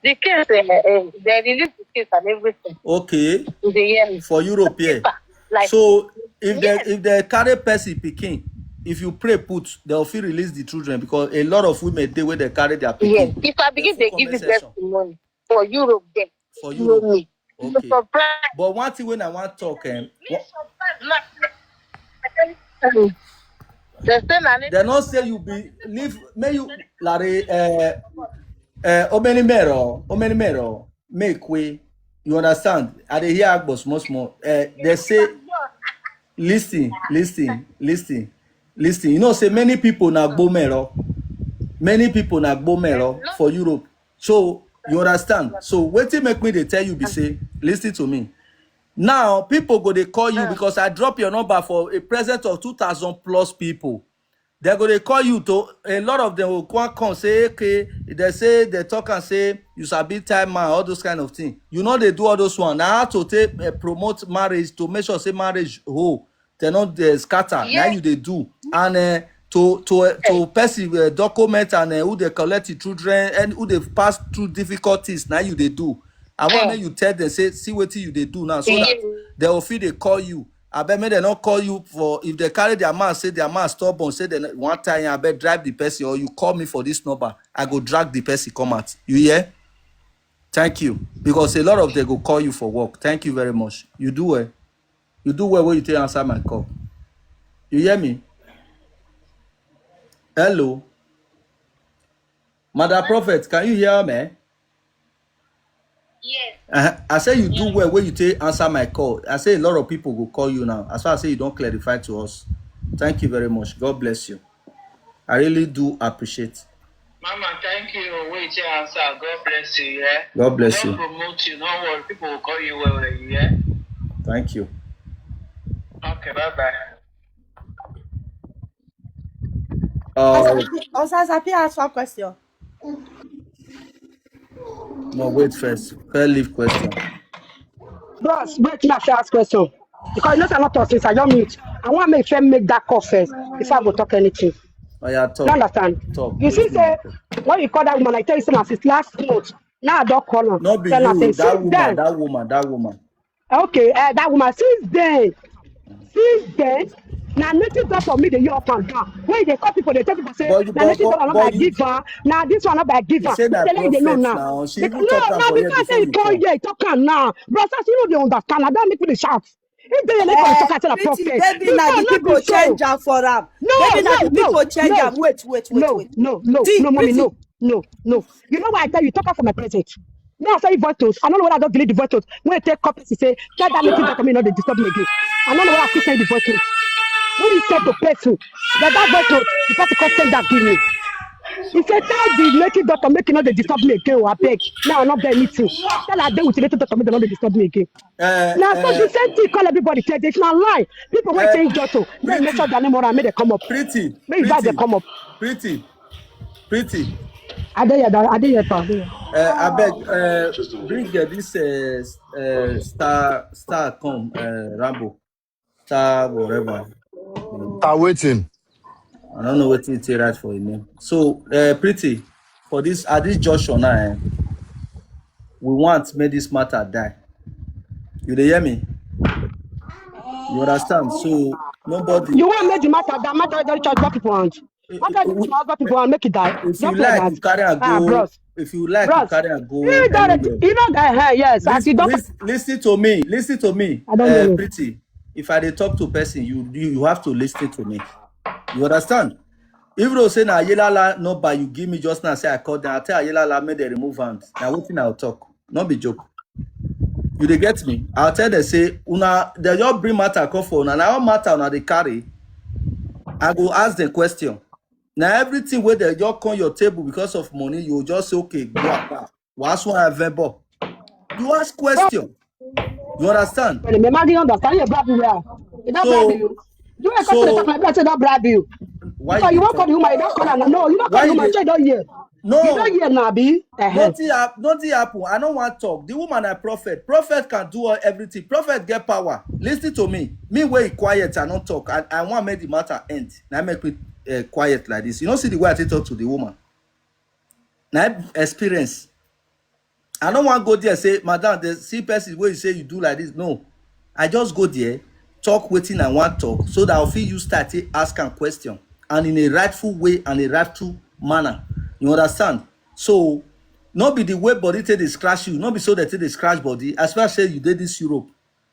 the case, eh, eh, they release the case and everything. Okay. You dey hear me? For Europe here. Paper, like, So if they, yes. if they carry person pikin, if you pray put, they'll feel release the children, because a lot of women dey where they carry their pikin. Yes. If I begin They to full give you comment section. testimony for Europe, there, For you know Europe. me. You Okay. surprise. But one thing when I want talk, um, Me wha- surprise, like, I tell you, they say na they don't say you be leave. May you, Larry, uh, uh, Omeni Mero, Omeni Mero, make way. You understand? I dey hear Agbo small small. Uh, they say, listen, listen, listen, listen. You know, say many people na Gbomero. Many people na Gbomero for Europe. So you understand? So wetin make me dey tell you be say, listen to me. Now people go dey call you because I drop your number for a present of two thousand plus people. They go dey call you to, a lot of them will come, come say, "Okay," they say, they talk and say, "You sabi time man," all those kind of things. You know they do all those one. Now how to take, uh, promote marriage, to make sure say marriage whole, they no dey scatter. Now Yes. you dey do. And, uh, to, to, uh, to person, uh, document and, uh, who they collect the children and who they pass through difficulties, now you dey do. I want Eh. make you tell them, say, "See wetin you dey do now," so that Yes. they will feel they call you. I bet make they not call you for, if they carry their man, say their man stubborn, say they want time, I bet drive the person, or you call me for this number. I go drag the person come out. You hear? Thank you. Because a lot of them go call you for work. Thank you very much. You do well. You do well when you take answer my call. You hear me? Hello. Mother Prophet, can you hear me? Yes. Uh, I say you do well when you take answer my call. I say a lot of people will call you now. As far as say you don't clarify to us. Thank you very much. God bless you. I really do appreciate. Mama, thank you. Wait your answer. God bless you, yeah? God bless God you. promote you. No worry. People will call you well, well, yeah? Thank you. Okay, bye-bye. Uh, Osazapi ask one question. No, wait first. Fair leave question. Bros, wait, make I ask question. Because you know say I not talk since I don't mute. I want make first make that call first before I go talk anything. Oh, yeah, talk. You understand? Talk. You see, say, when you call that woman, I tell you, say, na since last month. Now I don't call her. No be Tell her, you, say, that since woman, then, that woman, that woman. Okay, uh, that woman, since then, since then, na native doctor me dey hear up and down. When they call people, they tell people say, But you, na but, native but, doctor not but by you, giver. Now this one not by you giver. say that They tell you they know prophet now. now. She Because, even no, talk am no, for here because before say you you come call. here, talk am now. Bros, you know they understand. I don't make people shout. If they like Eh, talk, I tell a Pretty, prophet. Baby, This na one the not people be so. change am for am. No, Baby, na no, the people no, change no. am. Wait, wait, wait, No, wait. no, no, See, no, mommy, Pretty. no, no, no. You know why I tell you, talk am for my present. Me, I say voice note. I don't know what I don't delete the voice note. When I take copies, he say, "Tell that meeting that me not dey disturb me again." I don't know what I keep saying the voice note. When he said to person, that that voice note, the person come send that give me. He said, "Tell the native doctor make you not dey disturb me again, oh, I beg. Now I not get anything. Tell her they with the native doctor make they not dey disturb me again." Uh, Now so uh, the same thing call everybody. Tell this na lie. People wey uh, change doctor, make make Pretty, sure their name or make they come up. Pretty, Make you guys dey Pretty, come up. Pretty, Pretty. I dey here, I dey here, pa. I dey here. Uh, I beg, uh, bring, uh, this, uh, s- uh, star, star come, uh, Rambo, star whatever. Ta waiting. I don't know what you take right for your name. So, uh, Pretty, for this, at this junction now, eh, we want make this matter die. You dey hear me? You understand? So nobody. You want make the matter that matter wey don reach other people hand. Matter wey reach other people hand, make it die. If you Just like like, that. you carry and Ah, go. Bros. If you like, you Bros. carry and go He don already, anywhere. you know that, eh, yes, as Lis- you don lis- Listen to me. Listen to me. I don't Uh, know. Pretty. If I dey talk to person, you, you you have to listen to me. You understand? Even though say na Ayelala number you give me just now, say I call them, I tell Ayelala make they remove hand. Now wetin I talk? No be joke. You dey get me? I'll tell them say, una, they just bring matter come for una. Na all matter una dey carry. I go ask them question. Na everything wey they just come your table because of money, you just say, "Okay, go up." What's one I remember? You ask question. You understand? But me, Maggie, understand you, Brad, well. You don't So- bribe you. You ain't So- so, talk like that, say don't bribe you. Why So you you dey won't call talk? the woman, you don't call her. No, you don't call Why the you woman, dey- say don't hear. You No, don't hear now, be. Uh-huh. nothing hap- nothing happen. I don't want talk. The woman I prophet. Prophet can do all everything. Prophet get power. Listen to me. Me wey quiet, I don't talk. I, I want make the matter end. Now make me uh, quiet like this. You don't see the way I take talk to the woman. Now experience. I don't want go there say, "Madam, the see person where you say you do like this." No, I just go there, talk wetin I want talk, so that I fit use start take ask am question and in a rightful way and a rightful manner. You understand? So, not be the way body take dey scratch you, not be so that take dey scratch body. As far as say you dey this Europe,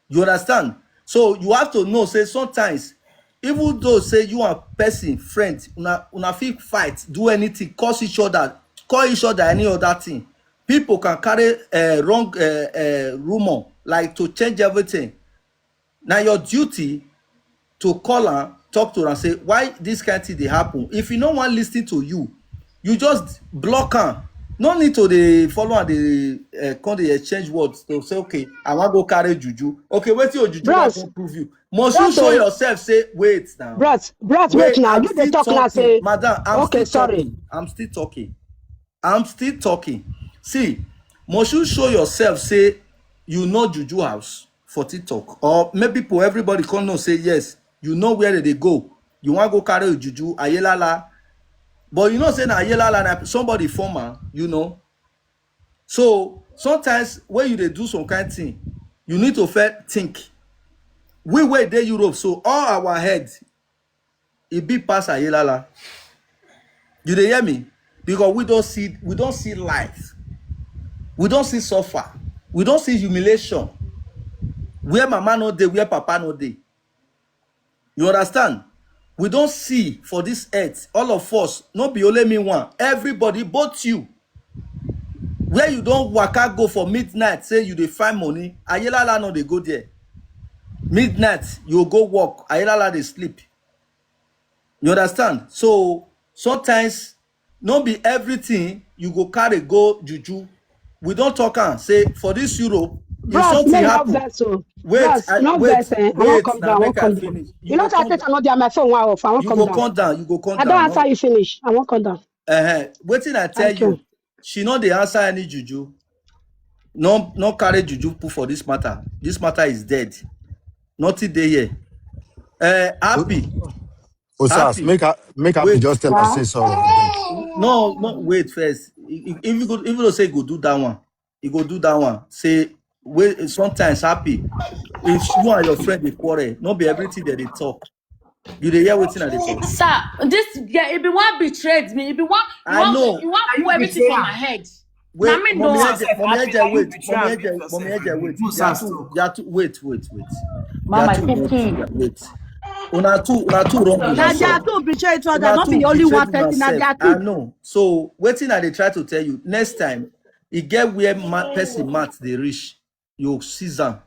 you understand? So you have to know say sometimes, even though say you and person friend, una una fit fight, do anything, curse each other, call each other any other thing. People can carry uh, wrong uh, uh, rumor, like, to change everything. Now your duty to call and talk to her and say, "Why this kind thing dey happen?" If you no wan listen to you, you just block am. No need to dey follow and dey uh, come dey exchange words to say, "Okay, I wan go carry juju." Okay, wetin your juju wan Bros. come prove you? Must you Bros, show oh. yourself say, "Wait now." Bros, bros, Wait, wait now. I'm You dey still talk now, talking. say. Madam, I'm Okay, still sorry. talking. I'm still talking. I'm still talking. See, must you show yourself say you know juju house for TikTok, or maybe people, everybody come know say yes, you know where they dey go. You wan go carry your juju, ayelala, but you know say na ayelala na somebody former, you know. So sometimes when you dey do some kind thing, you need to first think. We wey dey Europe, so all our head e big pass ayelala. You dey hear me? Because we don see we don see life, we don see suffer, we don see humiliation, where mama no dey, where papa no dey. You understand? We don see for this earth, all of us, no be only me one, everybody, both you. Where you don waka go for midnight, say you dey find money, ayelala no dey go there. Midnight, you go work, ayelala dey sleep. You understand? So sometimes, no be everything you go carry go juju. We don talk am say for this Europe, if Bros, something no, no happen, vex, oh. wait, Bros, I, no wait, vex, eh. I wait, won't come now down. I won't make I come down. finish. You know, go I come take another my phone. Wow, off. I won't you come go down. come down. You go come I down. don't No. answer you finish. I won't come down. Uh-huh. Wetin I tell Thank you, you. She no dey answer any juju. No, no carry juju put for this matter. This matter is dead. Nothing dey here. Uh, happy. Osas, Happy. Make her make her Wait. Just tell her Huh? say sorry. Abeg. No, no, wait first. If if you go, even though say you go do that one, you go do that one. Say, wait, sometimes happy. If you and your friend dey quarrel, no be everything that they talk. You dey hear wetin I dey talk. Sir, this girl, if you want betrayed me, if you want, you I want, know. You want Are you put everything betraying for her? My head. Wait, Na me mommy know. Eje, mommy Eje, Are you wait, betraying mommy her? Eje, mommy Eje, wait. Who's You are us too, too? you are too, wait, wait, wait. You Mama, are too, wait, cooking. you are- wait. Una too, una too wrong. Na Una their so. two betray each other, Una not too be the only betray one una person, na self. their I two. know. So wetin I dey try to tell you, next time, e get where ma- person mouth dey reach, you seize am.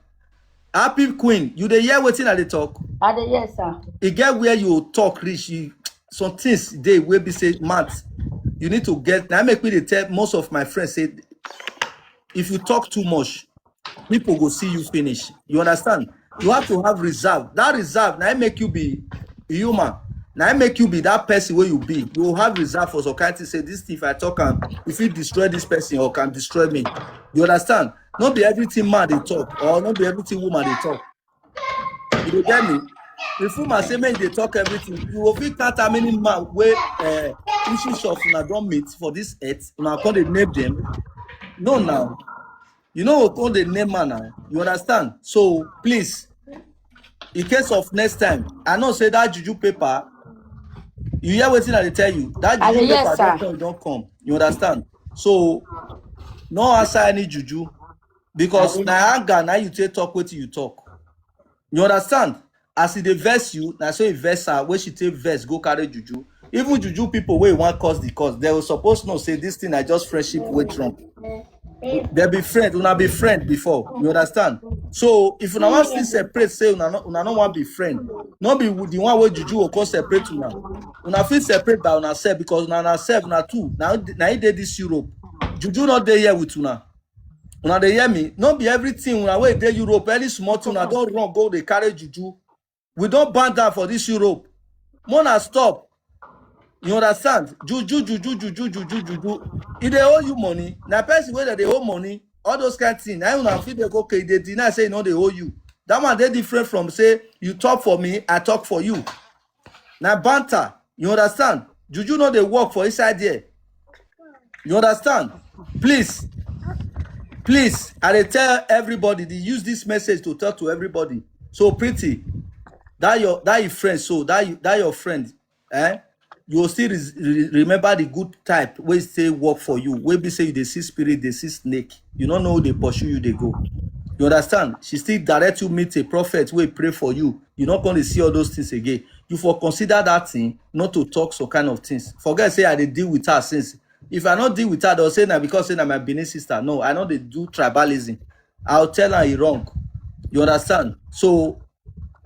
Happy queen, you dey hear wetin I dey talk? I dey hear, sir. E get where you talk reach, you, some things dey wey be say mouth, you need to get. Na make me dey tell most of my friends say, if you talk too much, people go see you finish. You understand? You have to have reserve. That reserve na make you be human. Na make you be that person wey you be. You have reserve for some kind thing. Say this thing, if I talk am, if it destroy this person or can destroy me. You understand? No be everything man dey talk, or no be everything woman dey talk. You dey get me? If woman say make dey talk everything, you go fit count how many man wey uh, issues of una don meet for this earth. Una come dey name them. No, now you know go come dey name man now. You understand? So please, in case of next time, I know say that juju paper. You hear wetin I dey tell you? That I juju dey hear, paper sir. Don come, don come. You understand? So no answer any juju, because na anger na you take talk wetin you talk. You understand? As e dey vex you, na so e vex her. Wey she take vex go carry juju. Even juju people wey wan cause the cause, they will suppose know say this thing na just friendship wey drunk. They be friend, una be friend before, you understand? So if una wan still separate, say una no, una no wan be friend. No be with the one wey juju go come separate una. Una fit separate by una sef, because una, una sef, una two na, na e dey this Europe. Juju no dey here with una. Una dey hear me? No be everything una wey dey Europe, any small thing una don run go dey carry juju. We don ban that for this Europe. Mona, stop. You understand? Juju, juju, juju, juju, juju. E dey owe you money. Na person wey dem dey owe money, all those kind things. Na una fit dey go, okay, dey deny say e no dey owe you. That one dey different from say you talk for me, I talk for you. Na banter. You understand? Juju no dey work for inside there. You understand? Please, please, I dey tell everybody, dey use this message to talk to everybody. So Pretty, that your, that your friend, so that you, that your friend, eh? You go still re-, re-, remember the good type wey say work for you, wey be say you dey see spirit, dey see snake. You no know who dey pursue you dey go. You understand? She still direct you meet a prophet wey pray for you. You no come dey see all those things again. You for consider that thing, not to talk some kind of things. Forget say I dey deal with her since. If I no deal with her, they'll say na because say na my Benin sister. No, I no dey do tribalism. I'll tell her e wrong. You understand? So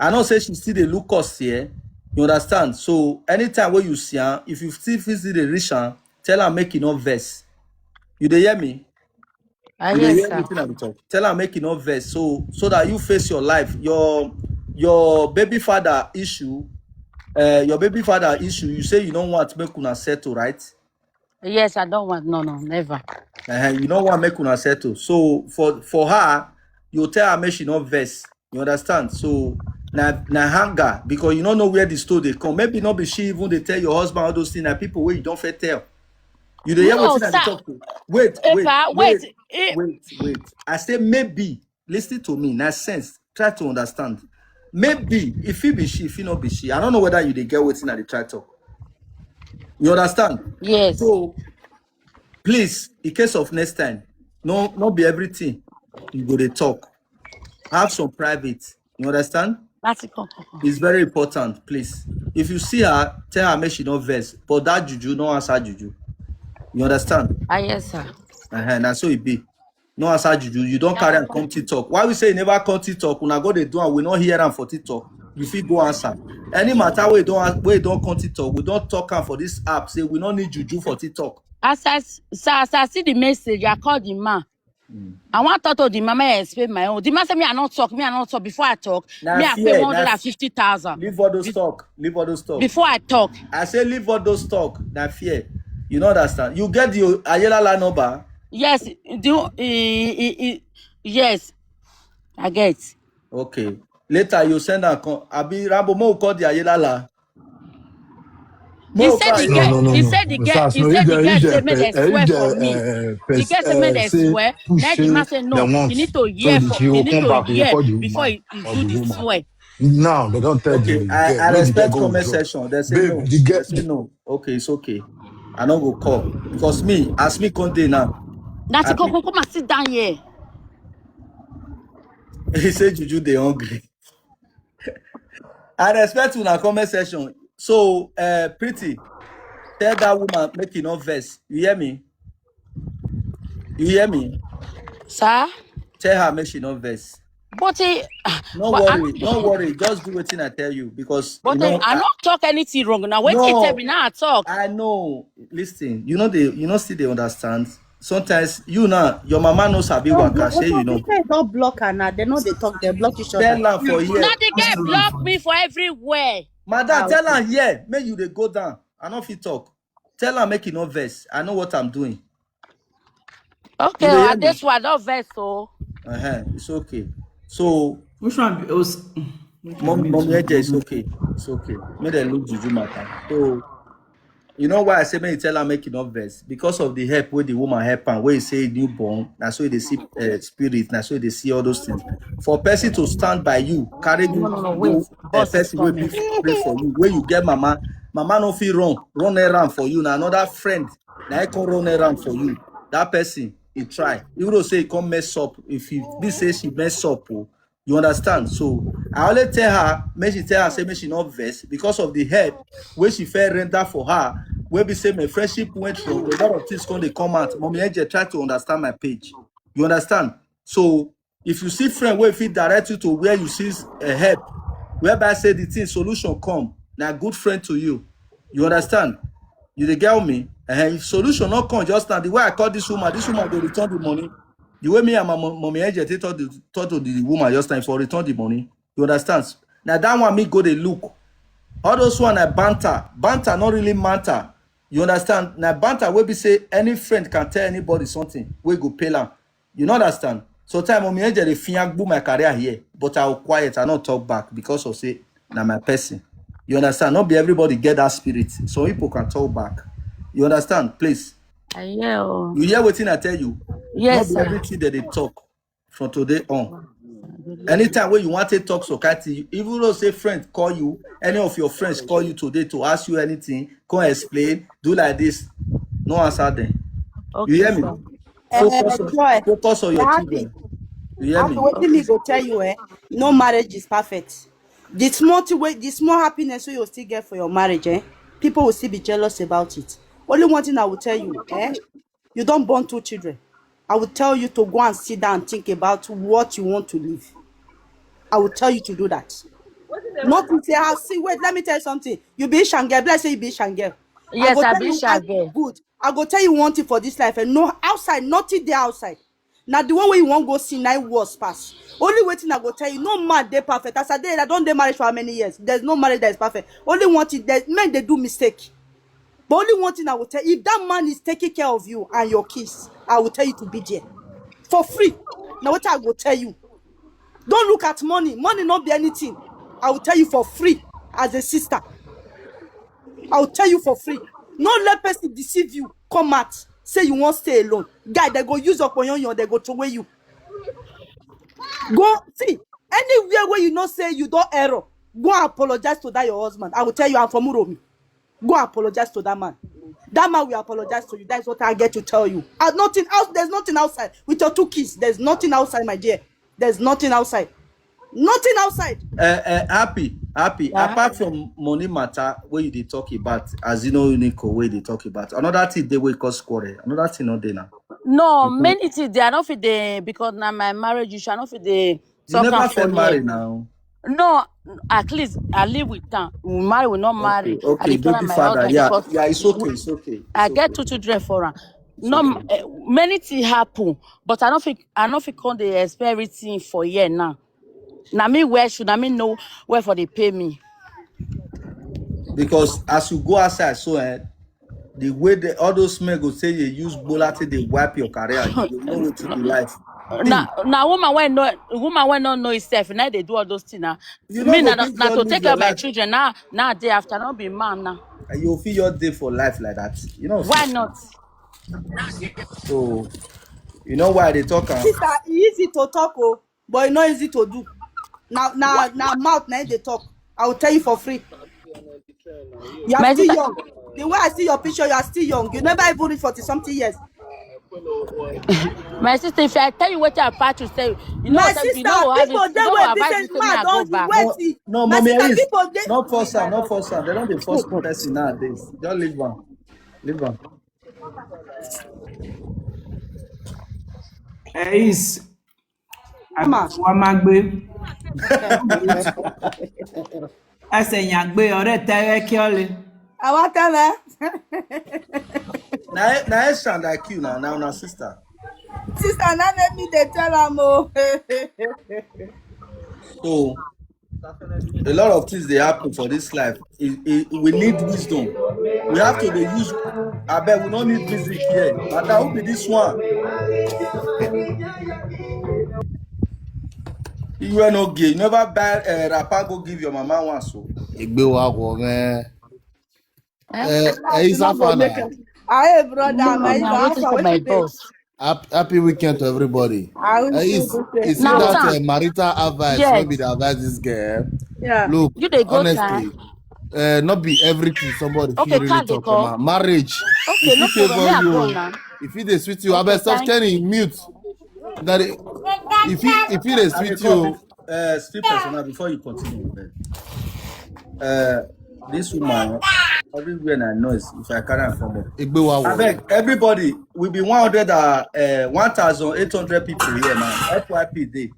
I know say she still dey look us here. You understand? So anytime wey you see am, if you still fit still dey reach am, tell am make e no vex. You dey hear me? Ah, You dey yes, hear sir. wetin I dey talk? Tell am make e no vex. So, so that you face your life, your, your baby father issue, uh, your baby father issue. You say you don't want make una settle, right? Yes, I don't want. No, no, never. Uh, you don't want make una settle. So for, for her, you tell her make she no vex. You understand? So na, na hunger, because you don't know where the story dey come. Maybe not be she even dey tell your husband all those things. Na people wey you don fit tell. You dey hear No, wetin I dey sir. talk to? Wait, wait, Epa, wait, wait. Eh, wait, wait. I say maybe. Listen to me. Na sense. Try to understand. Maybe if it be she, if it not be she, I don't know whether you dey get wetin I dey try talk. You understand? Yes. So please, in case of next time, no, not be everything you go dey talk. Have some private. You understand? That's it. Come, come, come. It's very important, please. If you see her, tell her make she no vex. But that juju, no answer juju. You understand? Ah, yes, sir. Uh-huh, na so it be. No answer juju. You don't carry and come TikTok. Why we say you never come TikTok? Una go dey do and we not hear am for TikTok. You fit go answer. Any matter wey don, wey don come TikTok, we don talk am for this app. Say we no need juju for TikTok. As I s-, sir, as I see the message, I call the man. I want to talk to the man, make I explain my own. The man say me I not talk, me I not talk. Before I talk, Na me I pay fear, na one hundred and fifty thousand. Leave all those talk. Leave all those talk. Before I talk, I say leave all those talk. Na fear. You no understand. You get the Ayelala number. Yes, do he, he, he, yes, I get. Okay. Later you send am come. Abi Rambo, mo call the Ayelala. He Mo said the call. No, girl, no, no, he no. said the girl, Sars, he no, said if the they, girl if say they, make they uh, if swear they, for me. uh, The girl say uh, make they say swear. push Then the man say say they no, he want, need to so hear that for, she he will need come to back, he will hear call the before woman he, he or do the the woman. Swear. Now they don't tell Okay, the I, girl, I make the girl respect go comment withdraw. Section. They say Babe, no. the girl, They say no. Okay, it's okay. I no go call because me, as me come dey now. That's I it. Come, think come, come and sit down here. He say juju dey hungry. I respect una comment section. So uh, Pretty, tell that woman make e no vex. You hear me? You hear me? Sir? Tell her make she no vex. But he, No but worry, I, no worry. Just do wetin I tell you because but you know. I, I I, not talk anything wrong. Now wait till tell no, me now I talk. I know. Listen, you know they, you know still they understand. Sometimes you now, your mama no sabi No, waka. but Say you if know. they don't block her now, they know they talk, they block each other. Tell her for here. Now the girl block me for everywhere. Madam, Ah, tell okay. her here. Make you dey go down. I no fit talk. Tell her make e no vex. I know what I'm doing. Okay, You dey oh, hear I me? This one don't vex so. Uh-huh. It's okay. So Which one? Be, oh, s- which mom, one? mommy, Eje, it's okay. It's okay. Make dem look juju matter. So you know why I say make you tell her make e no vex? Because of the help wey the woman help am, wey say newborn, na so they see uh, spirit, na so they see all those things. For person to stand by you, carry No, you no, no, go wait. a Boss is person wey be coming. pray for you, where you get mama, mama no fit run, run around for you. Na another friend, na I come run around for you. That person, he try. Even though say he come mess up, if he be say she mess up, oh, you understand? So I only tell her, make she tell her, say make she not vex because of the help where she felt render for her. Where be say my friendship went wrong, a lot of things come dey come out. Mommy Eje, try to understand my page. You understand? So if you see friend wey fit direct you to where you see a help, whereby say the thing solution come, na good friend to you. You understand? You dey get me? Uh, if solution not come just now, the way I call this woman, this woman go return the money. The way me and my mo- mommy Angel take talk, the, talk to the woman just now for return the money. You understand? Now that one me go dey look. All those one I banter, banter not really matter. You understand? Now banter will be say any friend can tell anybody something. We go pay am. You know understand? Sometimes mommy Angel dey fiangbu my career here, but I will quiet. I not talk back because of say na my person. You understand? Not be everybody get that spirit. Some people can talk back. You understand? Please. I hear. Oh. You hear wetin I tell you? Yes, Not be sir. Everything that they talk from today on. Anytime when you want to talk so Kati, even though say friends call you, any of your friends call you today to ask you anything, come explain, do like this, no answer them. Okay, You hear me? Sir. Eh, Focus on, Joy, focus on your happy. Children. You hear Happy. Me? Wetin me go tell you, eh? No marriage is perfect. The small thing, wey- the small happiness wey you still get for your marriage, eh? People will still be jealous about it. Only one thing I will tell you, eh? You don't born two children. I will tell you to go and sit down and think about what you want to live. I will tell you to do that. Not to say, "Ah, see, wait, let me tell you something. You be Shangel, bless say you be Shangel." Yes, go I tell be you, I, Shangel. Good. I go tell you one thing for this life, and no outside, nothing there outside. Now the one way you won't go see nine words pass. Only waiting I go tell you, no man they perfect. As I did, I don't dey marriage for how many years. There's no marriage that is perfect. Only one thing, there's men they do mistake. But only one thing I will tell, if that man is taking care of you and your kids, I will tell you to be there for free. Now what I will tell you, don't look at money. Money not be anything. I will tell you for free as a sister. I will tell you for free. No let person deceive you. Come out. Say you won't stay alone. Guy, they go use up on you, they go throw away you. Go see anywhere where you know say you don't error. Go and apologize to that your husband. I will tell you, I'm from Uromi. Go and apologize to that man. That man will apologize to you. That's what I get to tell you. Uh, nothing else. There's nothing outside. With your two kids, there's nothing outside, my dear. There's nothing outside. Nothing outside. Uh, uh, happy, happy. Yeah. Apart from money matter, where you dey talk about, as you know, Nico, where they talk about another thing they will cause quarrel. Another thing not there now. No, Mhm. Many things they are not fit there because now my marriage issue, I not fit there. You never feel married now. No, at least I live with them. We marry, we not marry. Okay, okay, baby father. Yeah, yeah, it's okay, it's okay. It's I get okay. Two children for her. No, eh, many things happen, but I don't think I don't think on the expect everything for year now. Now me where should I mean know where for they pay me? Because as you go outside, so eh, the way the, all those men go say you use bola till they wipe your career, you know what to be life. Now, now woman when no woman when no know itself, now they do all those things now. You Me know, now, go now to live take your care of my life. Children now, now day after not be man now. And you feel your day for life like that. You know. Why not? So, you know why they talk. Am? Sister, e easy to talk, oh, but e no easy to do. Now, now, now mouth now they talk. I will tell you for free. You are My still sister- young. The way I see your picture, you are still young. You never even reach forty something years. My sister, if I tell you what I pass to say, you know My say sister, you know how people you they know wait. how This I is say me I mad. go Don't back. wait. No, My mommy, sister, is people they not force her, not force her. They don't dey force person nowadays. Just leave one. Leave one. Eis. Ma. Wamagbe. Ẹsẹ̀ yàn gbé ọ̀rẹ́ tẹ́rẹ́ kí ọ le. I want tell her. Now, now I sound like you now. Now, now, sister. Sister, now make me they tell her more. So, a lot of things they happen for this life. It, it, we need wisdom. We have to be use. I bet we don't need music here. But that will be this one. You are no gay. You never buy a rapper go give your mama one so. Igbe wa ko, man. Eh, eh, it's No a go fun. make am. Hey, brother, No, my no, waiting for my boss. Happy, happy weekend to everybody. I will Eh, still it's, go there. it's Now, that sir. Uh, marital advice. Yes. Maybe the advice this girl. Yeah. Look, You dey go honestly, uh, not be everything somebody Okay, feel really call the talk call. About. Marriage. Okay, no problem. Me I go now. If it is sweet you, I bet stop Thank turning mute. That it, if it if it is sweet you, Uh, still personal before you continue. Man. Uh, this woman, Everywhere na noise. If I carry am come up. Egbewa world. Abeg, everybody, we be one hundred, uh, uh, one thousand eight hundred people here now. F Y P dey.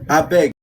Abeg.